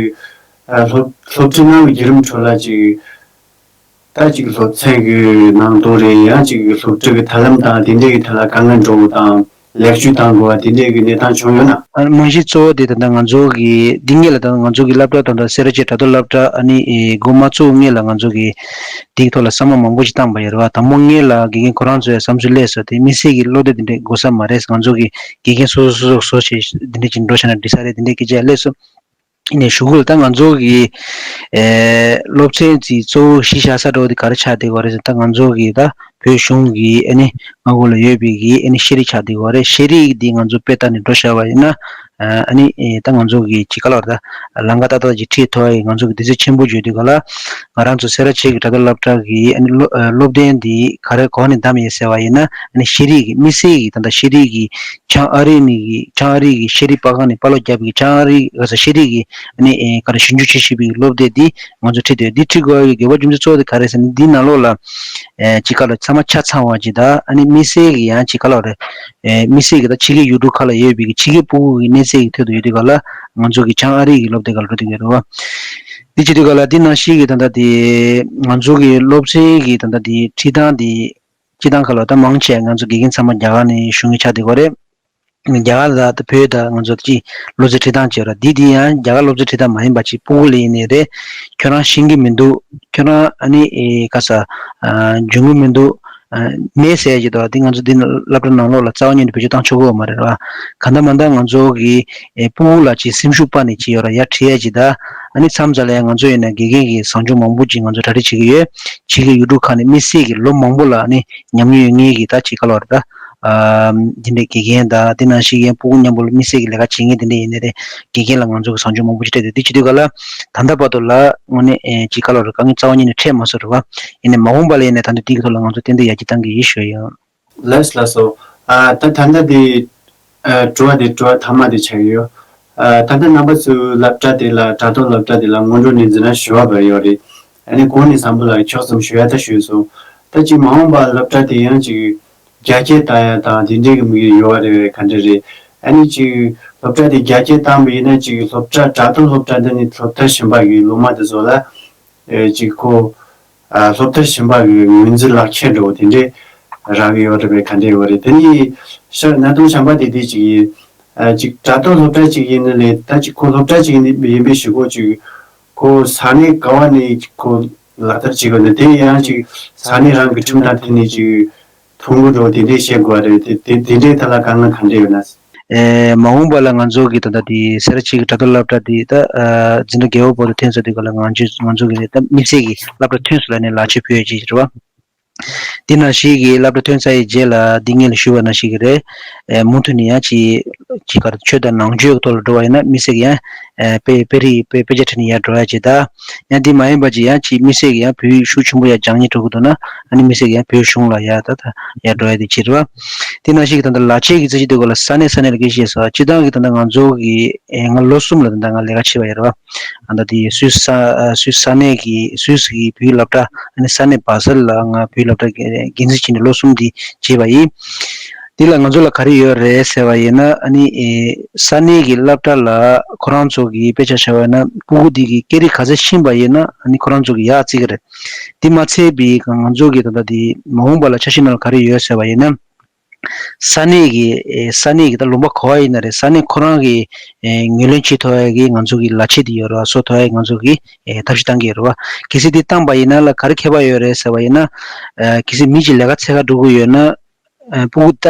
སློབ་སློབ་ཁྲིད་གནང་བའི་བརྒྱུད་རིམ་ཁྲོད་ལ་ཅིག་ད་ཅིག་སློབ་ཚན་གྱི་ནང་དུ་རེད། ཡང་ཅིག་སློབ་ཁྲིད་ཀྱི་ཐབས་ལམ་དང་དེ་འདྲའི་གི་ཐད་ལ་དཀའ་ངལ་འགྲོ་བ་དང་ལེགས་བཅོས་གཏང་དགོས་པ་དེ་འདྲའི་གི་གནས་སྟངས་བྱུང་ཡོད་ན། ཨ་རྨང་གཞི་གཙོ་བོ་དེ་ད་ལྟ་ང་ཚོ་གི་འདི་སྔོན་ལ་ད་ང་ཚོ་གི་སློབ་གྲྭ་ད་ལྟ་སེ་ར་བྱེས་དྲ་ཐོག་སློབ་གྲྭ་ཨ་ནི་འགོ་མ་བཙུགས་སྔོན་ལ་ང་ཚོ་གི་དེའི་ཐོག་ལ་བསམ་བློ་མང་པོ་ཞིག་བཏང་པ་ཡོད་རེད་བ། དང་པོ་སྔོན་ལ་དགེ་རྒན་ཁོ་རང་ཚོའི་བསམ་ཚུལ་སླེབས་སོང་། དེ་དམིགས་བསལ་གྱི་སློབ་དེབ་དེ་འདྲའི་དགོས་ས་མ་རེད། ང་ཚོ་གི་དགེ་རྒན་སོ་སོ་སོ་སོ་སོ་ཞིག་འདི་འདྲའི་ཅིག་འགྲོ་བྱས་ན་འགྲིག་ས་རེད། དེ་འདྲའི་སྐད་ཆ་སླེབས་སོང་། ཡིན་ནའི་གཞུག་གུ་ལ་ད་ང་ཚོ་གི་ཨེ་སློབ་ཚན་ཅིག་གཙོ་བོ་གཞི་བཞག་ས་འདྲ་བོ་དེ་ག་རེ་ཆགས་བསྡད་ཡོད་རེད་ཟེར། ད་ང་ཚོ་གི་ད་བོད་གཞུང་གི་ཨ་ནི་ ང་ཚོ་ལ་ཡོད་པའི་གི་ཨ་ནི་ཤེས་རིག་ཆགས་བསྡད་ཡོད་རེད། ཤེས་རིག་འདི་ང་ཚོ་དཔེ་ལྟ་ནས་འགྲོ་བཞག་པ་ཡིན་ན། ཨ་ནི་ད་ང་ཚོ་གི་ཅིག་ག་ལ་ད་ལམ་ཁ་ཏག་ཏག་ཅིག་ཁྲིད་ཐུབ་པའི་ང་ཚོ་གི་གདེང་ཚོད་ཆེན་པོ་ཡོད་དུས་ག་ལ། ང་རང་ཚོ་སེ་ར་བྱེས་ཀྱི་དྲ་ཐོག་སློབ་གྲྭ་གི་ཨ་ནི་སློབ་སློབ་ཚན་འདི་ག་རེ་གོ་ནས་བདམས་ཡོད་ཟེར་བ་ཡིན་ན། ཨ་ནི་ཤེས་རིག་གི་དམིགས་བསལ་གྱི་ད་ལྟ་ཤེས་རིག་གི་བྱང་ཨ་རི་ནས་གི་བྱང་ཨ་རི་གི་ཤེས་རིག་པ་ཁང་ནས་པ་ལོ་བརྒྱབ་པའི་བྱང་ཨ་རི་ག་ས་ཤེས་རིག་གི་ཨ་ནི་ཨེ་ག་རེ་ཞིབ་འཇུག་བྱེད་བཞིན་པའི་སློབ་དེབ་འདི་ང་ཚོ་ཁྲིད་དེ། འདི་ཁྲིད་དགོས་པའི་དགོས་པ་རྒྱུ་མཚན་གཙོ་བོ་དེ་ག་རེ་ཟེར་ན། འདི་ནང་ལོགས་ལ་ཨེ་ཅིག་ག་ལ་ཚང་མ་ཆ་ཚང་བ་ཅིག་དང་། ཨ་ནི་དམིགས་བསལ་གྱི་ཡང་ཅིག་ག་ལ་རེད། ཨེ་དམིགས་བསལ་གྱི་ད་ཕྱི་རྒྱལ་ཡུལ་གྲུ་ཁག་ལ་ཡོད་པའི་གི་ཕྱི་རྒྱལ་ཕྲུ་གུ་གི་གནས་ཚད་ཀྱི་ཐད་དུ་ཡོད་དུས་ག་ལ། ང་ཚོ་གི་བྱང་ཨ་རི་གི་སློབ་དེབ་ག་ལ་འགྲོ་དུས་ཡོད་རེད་བ། འདི་བྱེད་དུས་ག་ལ་འདི་ནང་བཞིན་གྱི་ད་ལྟ་དེ་ང་ཚོ་གི་སློབ་ཚན་གྱི་ད་ལྟ་དེ་ཁྲིད་སྟངས་དེ། སྤྱིར་བཏང་ག་ལ་ད་མང་ཆེ་ང་ཚོ་དགེ་རྒན་ཚང་མ་རྒྱ་གར་ནས་ཞུགས་མཁན་ཆགས་བསྡད་ཡོད་རེད། རྒྱ་གར་དང་བོད་དང་ང་ཚོ་གཅིག་སློབ་ཚན་ཁྲིད་སྟངས་བྱས་ར། འདི་འདི་ཡང་རྒྱ་གར་སློབ་ཚན་ཁྲིད་སྟངས་མ་ཡིན་པ་ཅིག་ཕྲུ་གུ་ལ་ཡིན་ནའི་རེད། ཁྱོད་རང་ཤེས་ཀྱི་མི་འདུག་ཁྱོད་རང་ཨ་ནི་ཨེ་ག་ས་ཨ་འཇོན་གྱི་མི་འདུག་ཨ་མེད་ཟེར་གྱི་འདུག་འདི་ང་ཚོ་འདི་ནང་སློབ་གྲྭ་ནང་ལོགས་ལ་རྩ་བ་ཉིད་ནས་བེད་སྤྱོད་བཏང་ཆོག་གི་ཡོད་མ་རེད་བ། ག་འདྲ་མ་འདྲ་ང་ཚོ་གི་ཨེ་ཕྲུ་གུ་ལ་ཅིག་སེམས་ཤུགས་སྤར་ནས་ཅིག་ཡོད་ར། ཡར་ཁྲིད་ཡ་ཅིག་ད། ཨ་ནི་མཚམས་མཚམས་ལ་ཡང་ང་ཚོ་ཡིན་ན་དགེ་རྒན་གྱི་བཟང་སྤྱོད་མང་པོ་ཅིག་ང་ཚོ་གྲ་སྒྲིག་བྱེད་ཀྱི་ཡོད། ཕྱི་རྒྱལ་ཡུལ་གྲུ་ཁག་ནས་དམིགས་བསལ་གྱི་ལོ་མང་པོ་ལ་ཨ་ནི་ཉམས་མྱོང་ཡོད་མཁན་གྱི་ད་ཅིག་ག་ལ་རེད་ད། ཨ་འདི་འདྲའི་དགེ་རྒན་དང་འདི་ནང་བཞིན་ཡང་ཕྲུ་གུ་མཉམ་པོ་ལ་དམིགས་བསལ་གྱི་ལས་ཀ་བྱེད་མཁན་དེ་འདྲ་ཡིན་ནའི་རེད། དགེ་རྒན་ལ་ང་ཚོ་གི་བཟང་སྤྱོད་མང་པོ་ཞིག་སྤྲད་དེ། འདི་བྱེད་དུས་ག་ལ་ད་ལྟ་བར་དུ་ལ་དངོས་གནས་ཨེ་ཅིག་ག་ལ་རེད། དཀའ་ངལ་རྩ་བ་ཉིད་ནས་འཕྲད་མ་སོང་རེད་བ། ཡིན་ནའི་མ་འོངས་པ་ལ་ཡིན་ནའི་ད་དུང་འདི་གི་ཐོག་ལ་ང་ཚོ་ཏན་ཏན་ཡར་རྒྱས་གཏང་གི་ཡིན་ཞུ་ཡ་ཡིན། ལགས་ལགས་སོ། ཨ་ད་ད་ལྟ་དེ་ཨ་དྲི་བ་དེ་དྲི་བ་མཐའ་མ་དེ་ཆགས་ཀྱི་ཡོད། ཨ་ད་ལྟ་རྣམ་པ་ཚོའི་སློབ་གྲྭ་དེ་ལ་དྲ་ཐོག་སློབ་གྲྭ་དེ་ལ་སྔོན་འགྲོ་ནས་འཛིན་གྲྭ་བཞི་པ་བར་ཡོད་རེད། ཨ་ནི་གོང་ནས་བཟང་པོ་ལ་ཕྱོགས་ཙམ་ཞུ་ཡ་ད་ཞུས་སོང་། ད་ཅིག་མ་འོངས་པ་སློབ་གྲྭ་དེ་ཡང་ཅིག་རྒྱ་སྐྱེད་བཏང་ཡ་དང་དེ་འདྲའི་གི་དམིགས་ཡུལ་ཡོད་པ་རེད་པས། ག་འདྲ་རེད། ཨ་ནི་ཅིག་སློབ་གྲྭ་དེ་རྒྱ་སྐྱེད་བཏང་པ་ཡིན་ན་ཅིག་སློབ་གྲྭ་དྲ་ཐོག་སློབ་གྲྭ་འདི་ནི་སློབ་མཐར་ཕྱིན་པ་གི་སློབ་མ་དེ་ཚོ་ལ། ཨེ་ཅིག་ཁོ་ཨ་སློབ་མཐར་ཕྱིན་པ་གི་ངོས་འཛིན་ལག་ཁྱེར་འདྲ་བོ་དེ་འདྲས་རག་གི་ཡོད་རེད་པས། ག་འདྲས་ཡོད་རེད། དེ་ནི་ཤར་གནད་དོན་གཞན་པ་དེ་དེ་ཅིག་ཡིན། ཨ་ཅིག་དྲ་ཐོག་སློབ་གྲྭ་ཅིག་ཡིན་ནི་ལས་ད་ཅིག་ཁོ་སློབ་གྲྭ་ཅིག་ཡིན་པའི་གཞུག་གུ་ཅིག་ཁོ་ས་གནས་ག་བ་ནས་ཁོ་ལག་བསྟར་བྱེད་དགོས་ནི་དེ་ཡང་ཅིག་ས་གནས་རང་གི་ཁྲིམས་དང་མཐུན་ནས་ཅིག་ཐོ་འགོད་འདྲ་བོ་དེ་འདྲས་བྱེད་དགོས་རེད། དེ་དེ་དེ་འདྲས་ཐད་ལ་དཀའ་ངལ་ག་འདྲས་ཡོད་ན། ཨེ་མ་འོངས་པ་ལ་ང་ཚོ་གི་ད་ལྟ་དེ་སེ་ར་བྱེས་ཀྱི་དྲ་ཐོག་སློབ་གྲྭ་དེ་ད་ཨ་འཛིན་གྲྭ་བརྒྱད་པ་བར་དུ་ཐོན་ཚར་དུས་ག་ལ་ང་ཚོ་ང་ཚོ་གི་ད་དམིགས་བསལ་གྱི་སློབ་གྲྭ་ཐོན་སོང་ལབ་ནས་ལག་ཁྱེར་ཕུལ་ཡ་ཅིག་རེད་བ། དེ་ནང་བཞིན་གྱི་སློབ་གྲྭ་ཐོན་ཚར་ཡི་རྗེས་ལ་འདི་སྔོན་ལ་ཞུས་པ་ནང་བཞིན་གྱི་རེད། ཨེ་མུ་མཐུད་ནས་ཡང་ཅིག་ཅིག་ག་རེ་ཆོས་དང་ནང་ཆོས་ཀྱི་ཐོག་ལ་འགྲོ་བ་ཡིན་ན་དམིགས་བསལ་གྱི་ཡང་ཨེ་དཔེ་དཔེ་རིས་དཔེ་དཔེ་ཆ་ཁྲིད་ནས་ཡར་འགྲོ་ཡ་ཅིག་ད། ཡང་འདི་མ་ཡིན་པ་ཅིག་ཡང་ཅིག་དམིགས་བསལ་གྱི་ཡང་བོད་ཡིག་ཤུགས་ཆེན་པོ་ཡར་སྦྱང་སྙིང་འདོད་ཀྱི་འདུག་ན། ཨ་ནི་དམིགས་བསལ་གྱི་ཡང་བོད་གཞུང་ལ་ཡར་ད་ད་ཡར་འགྲོ་ཡ་དེ་བྱེད་རེད་བ། དེ་ནང་བཞིན་གྱི་ད་ལྟ་ལག་ཁྱེར་གྱི་རྩིས་གཞི་དེ་སྐོར་ལ་ས་གནས་ས་གནས་ལ་སྐད་ཆ་བཤད་སོང་། སྤྱིར་བཏང་གི་ད་ལྟ་ང་ཚོ་གི་ཨེ་ང་ལོ་གསུམ་ལ་ད་ལྟ་ང་ལས་ཀ་བྱས་པ་ཡོད་རེད་བ། ཨ་ད་དེ་སུད་ས་ཨ་སུད་ས་གནས་ཀྱི་སུད་སི་གི་བོད་ཡིག་སློབ་གྲྭ། ཨ་ནི་ས་གནས་བ་སལ་ལ་ང་བོད་ཡིག་སློབ་གྲྭ་འགན་འཛིན་བྱས་ནས་ལོ་གསུམ་དེ་བྱས་པ་ཡིན། དེ་ལ་ང་ཚོ་ལ་ག་རེ་ཡོད་རེད་ཟེར་བ་ཡིན་ན། ཨ་ནི་ཨེ་ས་གནས་ཀྱི་སློབ་གྲྭ་ལ་ཁོ་རང་ཚོ་གི་དཔེ་ཆ་བཞག་པ་ཡིན་ན་ཕྲུ་གུ་དེ་གི་སྐད་རིགས་ག་ཚད་ཤེས་པ་ཡིན་ན། ཨ་ནི་ཁོ་རང་ཚོ་གི་ཡར་བརྩི་གི་རེད། དེ་མ་ཚད་པའི་ང་ཚོ་གི་ད་ལྟ་དེ་མ་འོངས་པ་ལ་འཆར་གཞི་ནང་ལ་ག་རེ་ཡོད་ཟེར་བ་ཡིན་ན། ས་གནས་ཀྱི་ཨེ་ས་གནས་ཀྱི་ད་ལུང་པ་ག་བ་ཡིན་ན་རེད། ས་གནས་ཁོ་རང་གི་ཨེ་ངོས་ལེན་བྱེད་ཐུབ་ཡ་གི་ང་ཚོ་གི་ལག་ཁྱེར་དེ་ཡོད་རེད་བ། བཟོ་ཐུབ་ཡ་གི་ང་ཚོ་གི་ཨེ་ཐབས་ཤེས་བཏང་གི་ཡོད་རེད་བ། གལ་སྲིད་དེ་བཏང་པ་ཡིན་ན་ལ་ག་རེ་ཁྱད་པར་ཡོད་རེད་ཟེར་བ་ཡིན་ན། ཨེ་གལ་སྲིད་མི་གཅིག་ལས་ཀ་འཚོལ་ག་འགྲོ་གི་ཡོད་ན། ཨ་ཕྲུ་གུ་ད་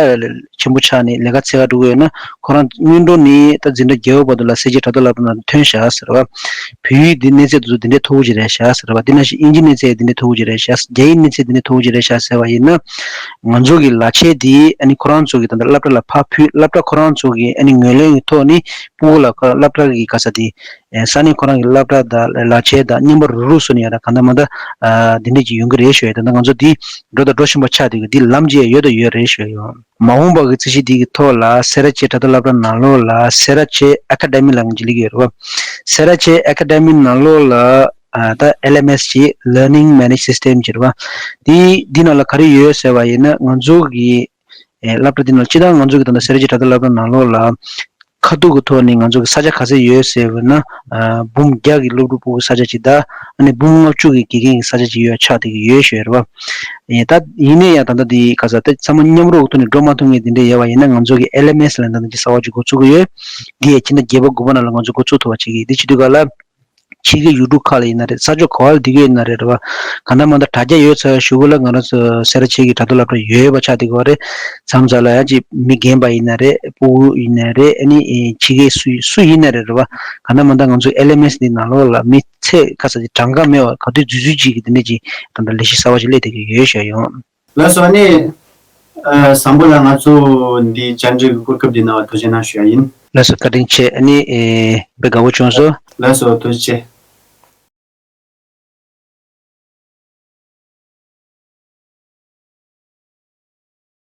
ཆེན་པོ་ཆགས་ནས་ལས་ཀ་འཚོལ་ག་འགྲོ་གི་ཡོད་ན། ཁོ་རང་སྔོན་འགྲོ་ནས་ད་འཛིན་གྲྭ་བརྒྱད་པ་བར་དུ་ལ་སེར་བྱེས་དྲ་ཐོག་སློབ་གྲྭ་ནང་ཐོན་བཞག་ཟེར་བ། བོད་ཡིག་འདི་གནས་ཚད་དེ་ཚོ་འདི་འདྲའི་མཐོ་པོ་ཅིག་རེད་བཞག་ཟེར་བ། འདི་ནང་བཞིན་དབྱིན་ཇི་གནས་ཚད་འདི་འདྲའི་མཐོ་པོ་ཅིག་རེད་བཞག་རྒྱ་ཡིག་གནས་ཚད་འདི་འདྲའི་མཐོ་པོ་ཅིག་རེད་བཞག་ཟེར་བ་ཡིན་ན། ང་ཚོ་གི་ལག་ཁྱེར་འདི་ཨ་ནི་ཁོ་རང་ཚོ་གི་ད་ལྟ་སློབ་གྲྭ་ལ་ཕར་ཕུལ། སློབ་གྲྭ་ཁོ་རང་ཚོ་གི་ཨ་ནི་ངོས་ལེན་གྱི་ཐོག་ནས་ཕྲུ་གུ་ལ་སློབ་གྲྭ་གི་ག་ས་དེ། ཨེ་ས་གནས་ཁོ་རང་གི་སློབ་གྲྭ་དང་ལག་ཁྱེར་དང་མཉམ་པར་རུག་རུག་བཟོ་ནས་ཡོད་ན་གང་ལྟར་མ་ལྟར་ཨ་འདི་འདྲས་ཅིག་ཡོང་གི་རེད་ཞུ་ཡ། ད་ལྟ་ང་ཚོ་འདི་འགྲོ་དང་འགྲོ་བཞིན་པ་ཆགས་བསྡད་ཀྱི་འདི་ལམ་ཅིག་ཡོད་དང་ཡོད་རེད་ཞུ་ཡ་ཡོད། མ་འོངས་པ་གི་རྩིས་གཞི་འདི་གི་ཐོག་ལ་སེ་ར་བྱེས་དྲ་ཐོག་སློབ་གྲྭ་ནང་ལོགས་ལ་སེ་ར་བྱེས་ཨ་ཁ་ཌེ་མི་ལབ་མཁན་ཅིག་སླེབས་ཀྱི་ཡོད་རེད་བ། སེ་ར་བྱེས་ཨ་ཁ་ཌེ་མི་ནང་ལོགས་ལ་ཨ་ད་ཨེལ་ཨེམ་ཨེས་ཅིག་Learning Management System ཅིག་རེད་བ། འདི་འདི་ནང་ལ་ག་རེ་ཡོད་ཟེར་བ་ཡིན་ན། ང་ཚོ་གི་ཨེ་སློབ་གྲྭ་འདི་ནང་སྤྱིར་བཏང་ང་ཚོ་གི་ད་ལྟ་སེ་ར་བྱེས་དྲ་ཐོག་སློབ་གྲྭ་ནང་ལོགས་ལ་ཁ་ཐུག་གི་ཐོག་ནས་ང་ཚོ་གི་ས་ཆ་ག་ཚད་ཡོད་ཟེར་བ་ན། ཨ་འབུམ་བརྒྱ་གི་སློབ་ཕྲུག་ཕྲུ་གུ་ས་ཆ་ཅིག་དང་། ཨ་ནི་འབུམ་ལྔ་བཅུ་གི་དགེ་རྒན་གྱི་ས་ཆ་ཅིག་ཡོད་ཆགས་བསྡད་ཀྱི་ཡོད་ཞུ་ཡ་རེད་བ། ཨེ་ད་ཡིན་ན་ཡང་ད་ལྟ་འདི་ག་ས་ད་ཚང་མ་མཉམ་རུབ་ཐོག་ནས་འགྲོ་མ་ཐུབ་མཁན་དེ་འདྲ་ཡོད་པ་ཡིན་ན། ང་ཚོ་གི་ཨེལ་ཨེམ་ཨེས་ལབ་ནས་ད་ལྟ་འདི་གསར་པ་ཅིག་འགོ་ཚུགས་ཀྱི་ཡོད། འདི་ཡང་ཕྱི་ཟླ་བརྒྱད་པ་དགུ་པ་ནང་ལ་ང་ཚོ་འགོ་ཚུགས་ཐུབ་པ་བྱེད་ཀྱི་ཡོད། འདི་བྱེད་དུས་ག་ལ། ཕྱི་རྒྱལ་ཡུལ་གྲུ་ཁག་ལ་ཡིན་ན་རེད། ས་ཕྱོགས་ག་པར་ལ་བསྡད་ཀྱི་ཡོད་ན་རེད་རེད་བ། གང་ལྟར་མ་ལྟར་དྲ་རྒྱ་ཡོད་ཚར་གཞུག་གུ་ལ་ང་རང་ཚོ་སེ་ར་བྱེས་ཀྱི་དྲ་ཐོག་སློབ་གྲྭ་ཡོད་པ་ཆགས་བསྡད་ཀྱི་ཡོད་རེད། མཚམས་མཚམས་ལ་ཡང་ཅིག་མི་རྒན་པ་ཡིན་ན་རེད། ཕྲུ་གུ་ཡིན་ན་རེད། ཨ་ནི་ཨེ་ཕྱི་རྒྱལ་སུ་སུ་ཡིན་ན་རེད་རེད་བ། གང་ལྟར་མ་ལྟར་ང་ཚོ་ཨེལ་ཨེམ་ཨེས་འདི་ནང་ལོགས་ལ་མི་ཚད་ག་ས་ཅིག་གྲངས་ཀ་མེད་པ་ག་དུས་འཛུལ་འཛུལ་ཅིག་གི་དེ་འདྲ་ཅིག་ད་ལྟ་ལས་གཞི་གསར་པ་ཅིག་སླེབས་བསྡད་ཀྱི་ཡོད་ཞུ་ཡ་ཡོད། ལགས་སོ། ཨ་ནི་ ཨ། བཟང་པོ་ལགས། ང་ཚོ་འདི་བཅར་འདྲི་གི་གོ་སྐབས་འདི་གནང་བར་ཐུགས་རྗེ་གནང་ཞུ་ཡ་ཡིན། ལགས་སོ། བཀའ་དྲིན་ཆེ། ཨ་ནི་ཨེ་དཔེ་དགའ་བོ་བྱུང་སོང་། ལགས་སོ། ཐུགས་རྗེ་ཆེ།